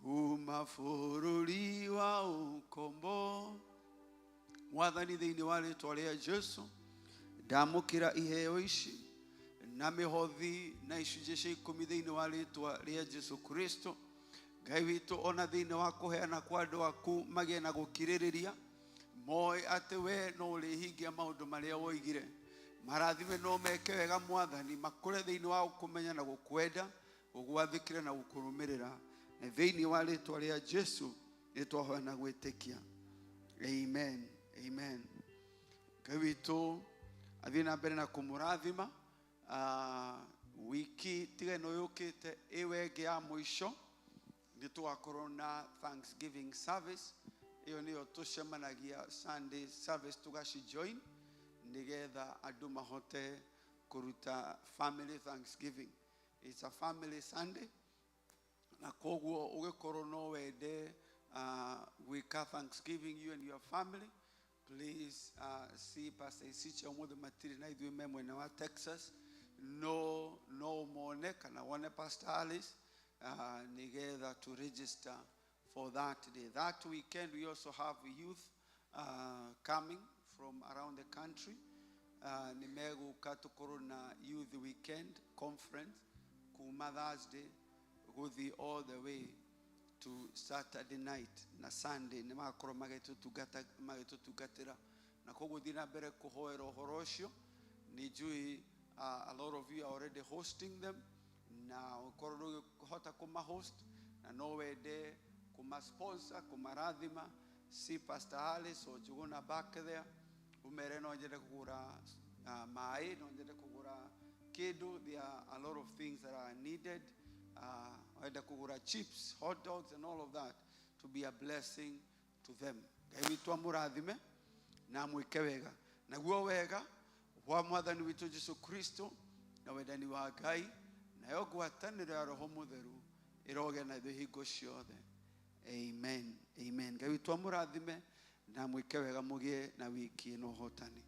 kuma bũrũri wa ũkombo. Mwathani, thĩinĩ wa rĩtwa rĩa Jesu, ndamũkĩra iheo ici na mĩhothi na icunjĩ cia ikũmi thĩinĩ wa rĩtwa rĩa Jesu Kristo. Ngai witũ, ona thĩinĩ wa kũheana kwa andũ aku, magĩe na gũkirĩrĩria, moĩ atĩ we no ũrĩhingia maũndũ marĩa woigire. Marathime no meke wega, Mwathani, makũre thĩinĩ wa gũkũmenya na gũkwenda, gũgwathĩkĩra na gũkũrũmĩrĩra. Na thĩinĩ wa rĩtwa rĩa Jesu nĩ twahoya na gwĩtĩkia. Amen, amen. Ngai witũ athiĩ na mbere na kũmũrathima. Wiki tiga ĩno yũkĩte, ĩwe ĩngĩ ya mũico, nĩ tũgakorwo na Thanksgiving service. Ĩyo nĩyo tũcemanagia Sunday service, tũgacijoin nĩgetha andũ mahote kũruta family Thanksgiving. It's a family Sunday, na koguo ũgĩkorwo no wende gwĩka Thanksgiving, you and your family, please see Pastor Isicha. Ũmũthĩ matirĩ na ithuĩ, me mwena wa Texas, no mone kana wone Pastor Alice nĩgetha to register for that day. That weekend we also have youth coming from around the country. Nĩ megũka tũkorwo na youth weekend conference kuma Thursday. Gũthiĩ all the way to Saturday night na Sunday nĩ magakorwo magĩtũtungatĩra na koguo thiĩ na mbere kũhoera ũhoro ũcio. Nĩ njũĩ a lot of you are already hosting them, na ũkorwo ndũngĩhota kũma-host na no wende kũma-sponsor, kũmarathima, see Pastor Alice or Njuguna back there, umere no nyende kũgũra maĩ, no nyende kũgũra kĩndũ. There are a lot of things that are needed. Wenda kũgũra chips, hot dogs and all of that to be a blessing to them. Ngai witũ amũrathime na amwĩke wega. Naguo wega wa Mwathani witũ Jesu Kristo na wendani wa Ngai nayo ngwatanĩro ya Roho Mũtheru ĩrogĩa na ithuĩ hingo ciothe. Amen, amen. Ngai witũ amũrathime na mwĩke wega, mũgĩe na wiki ĩno ũhotani.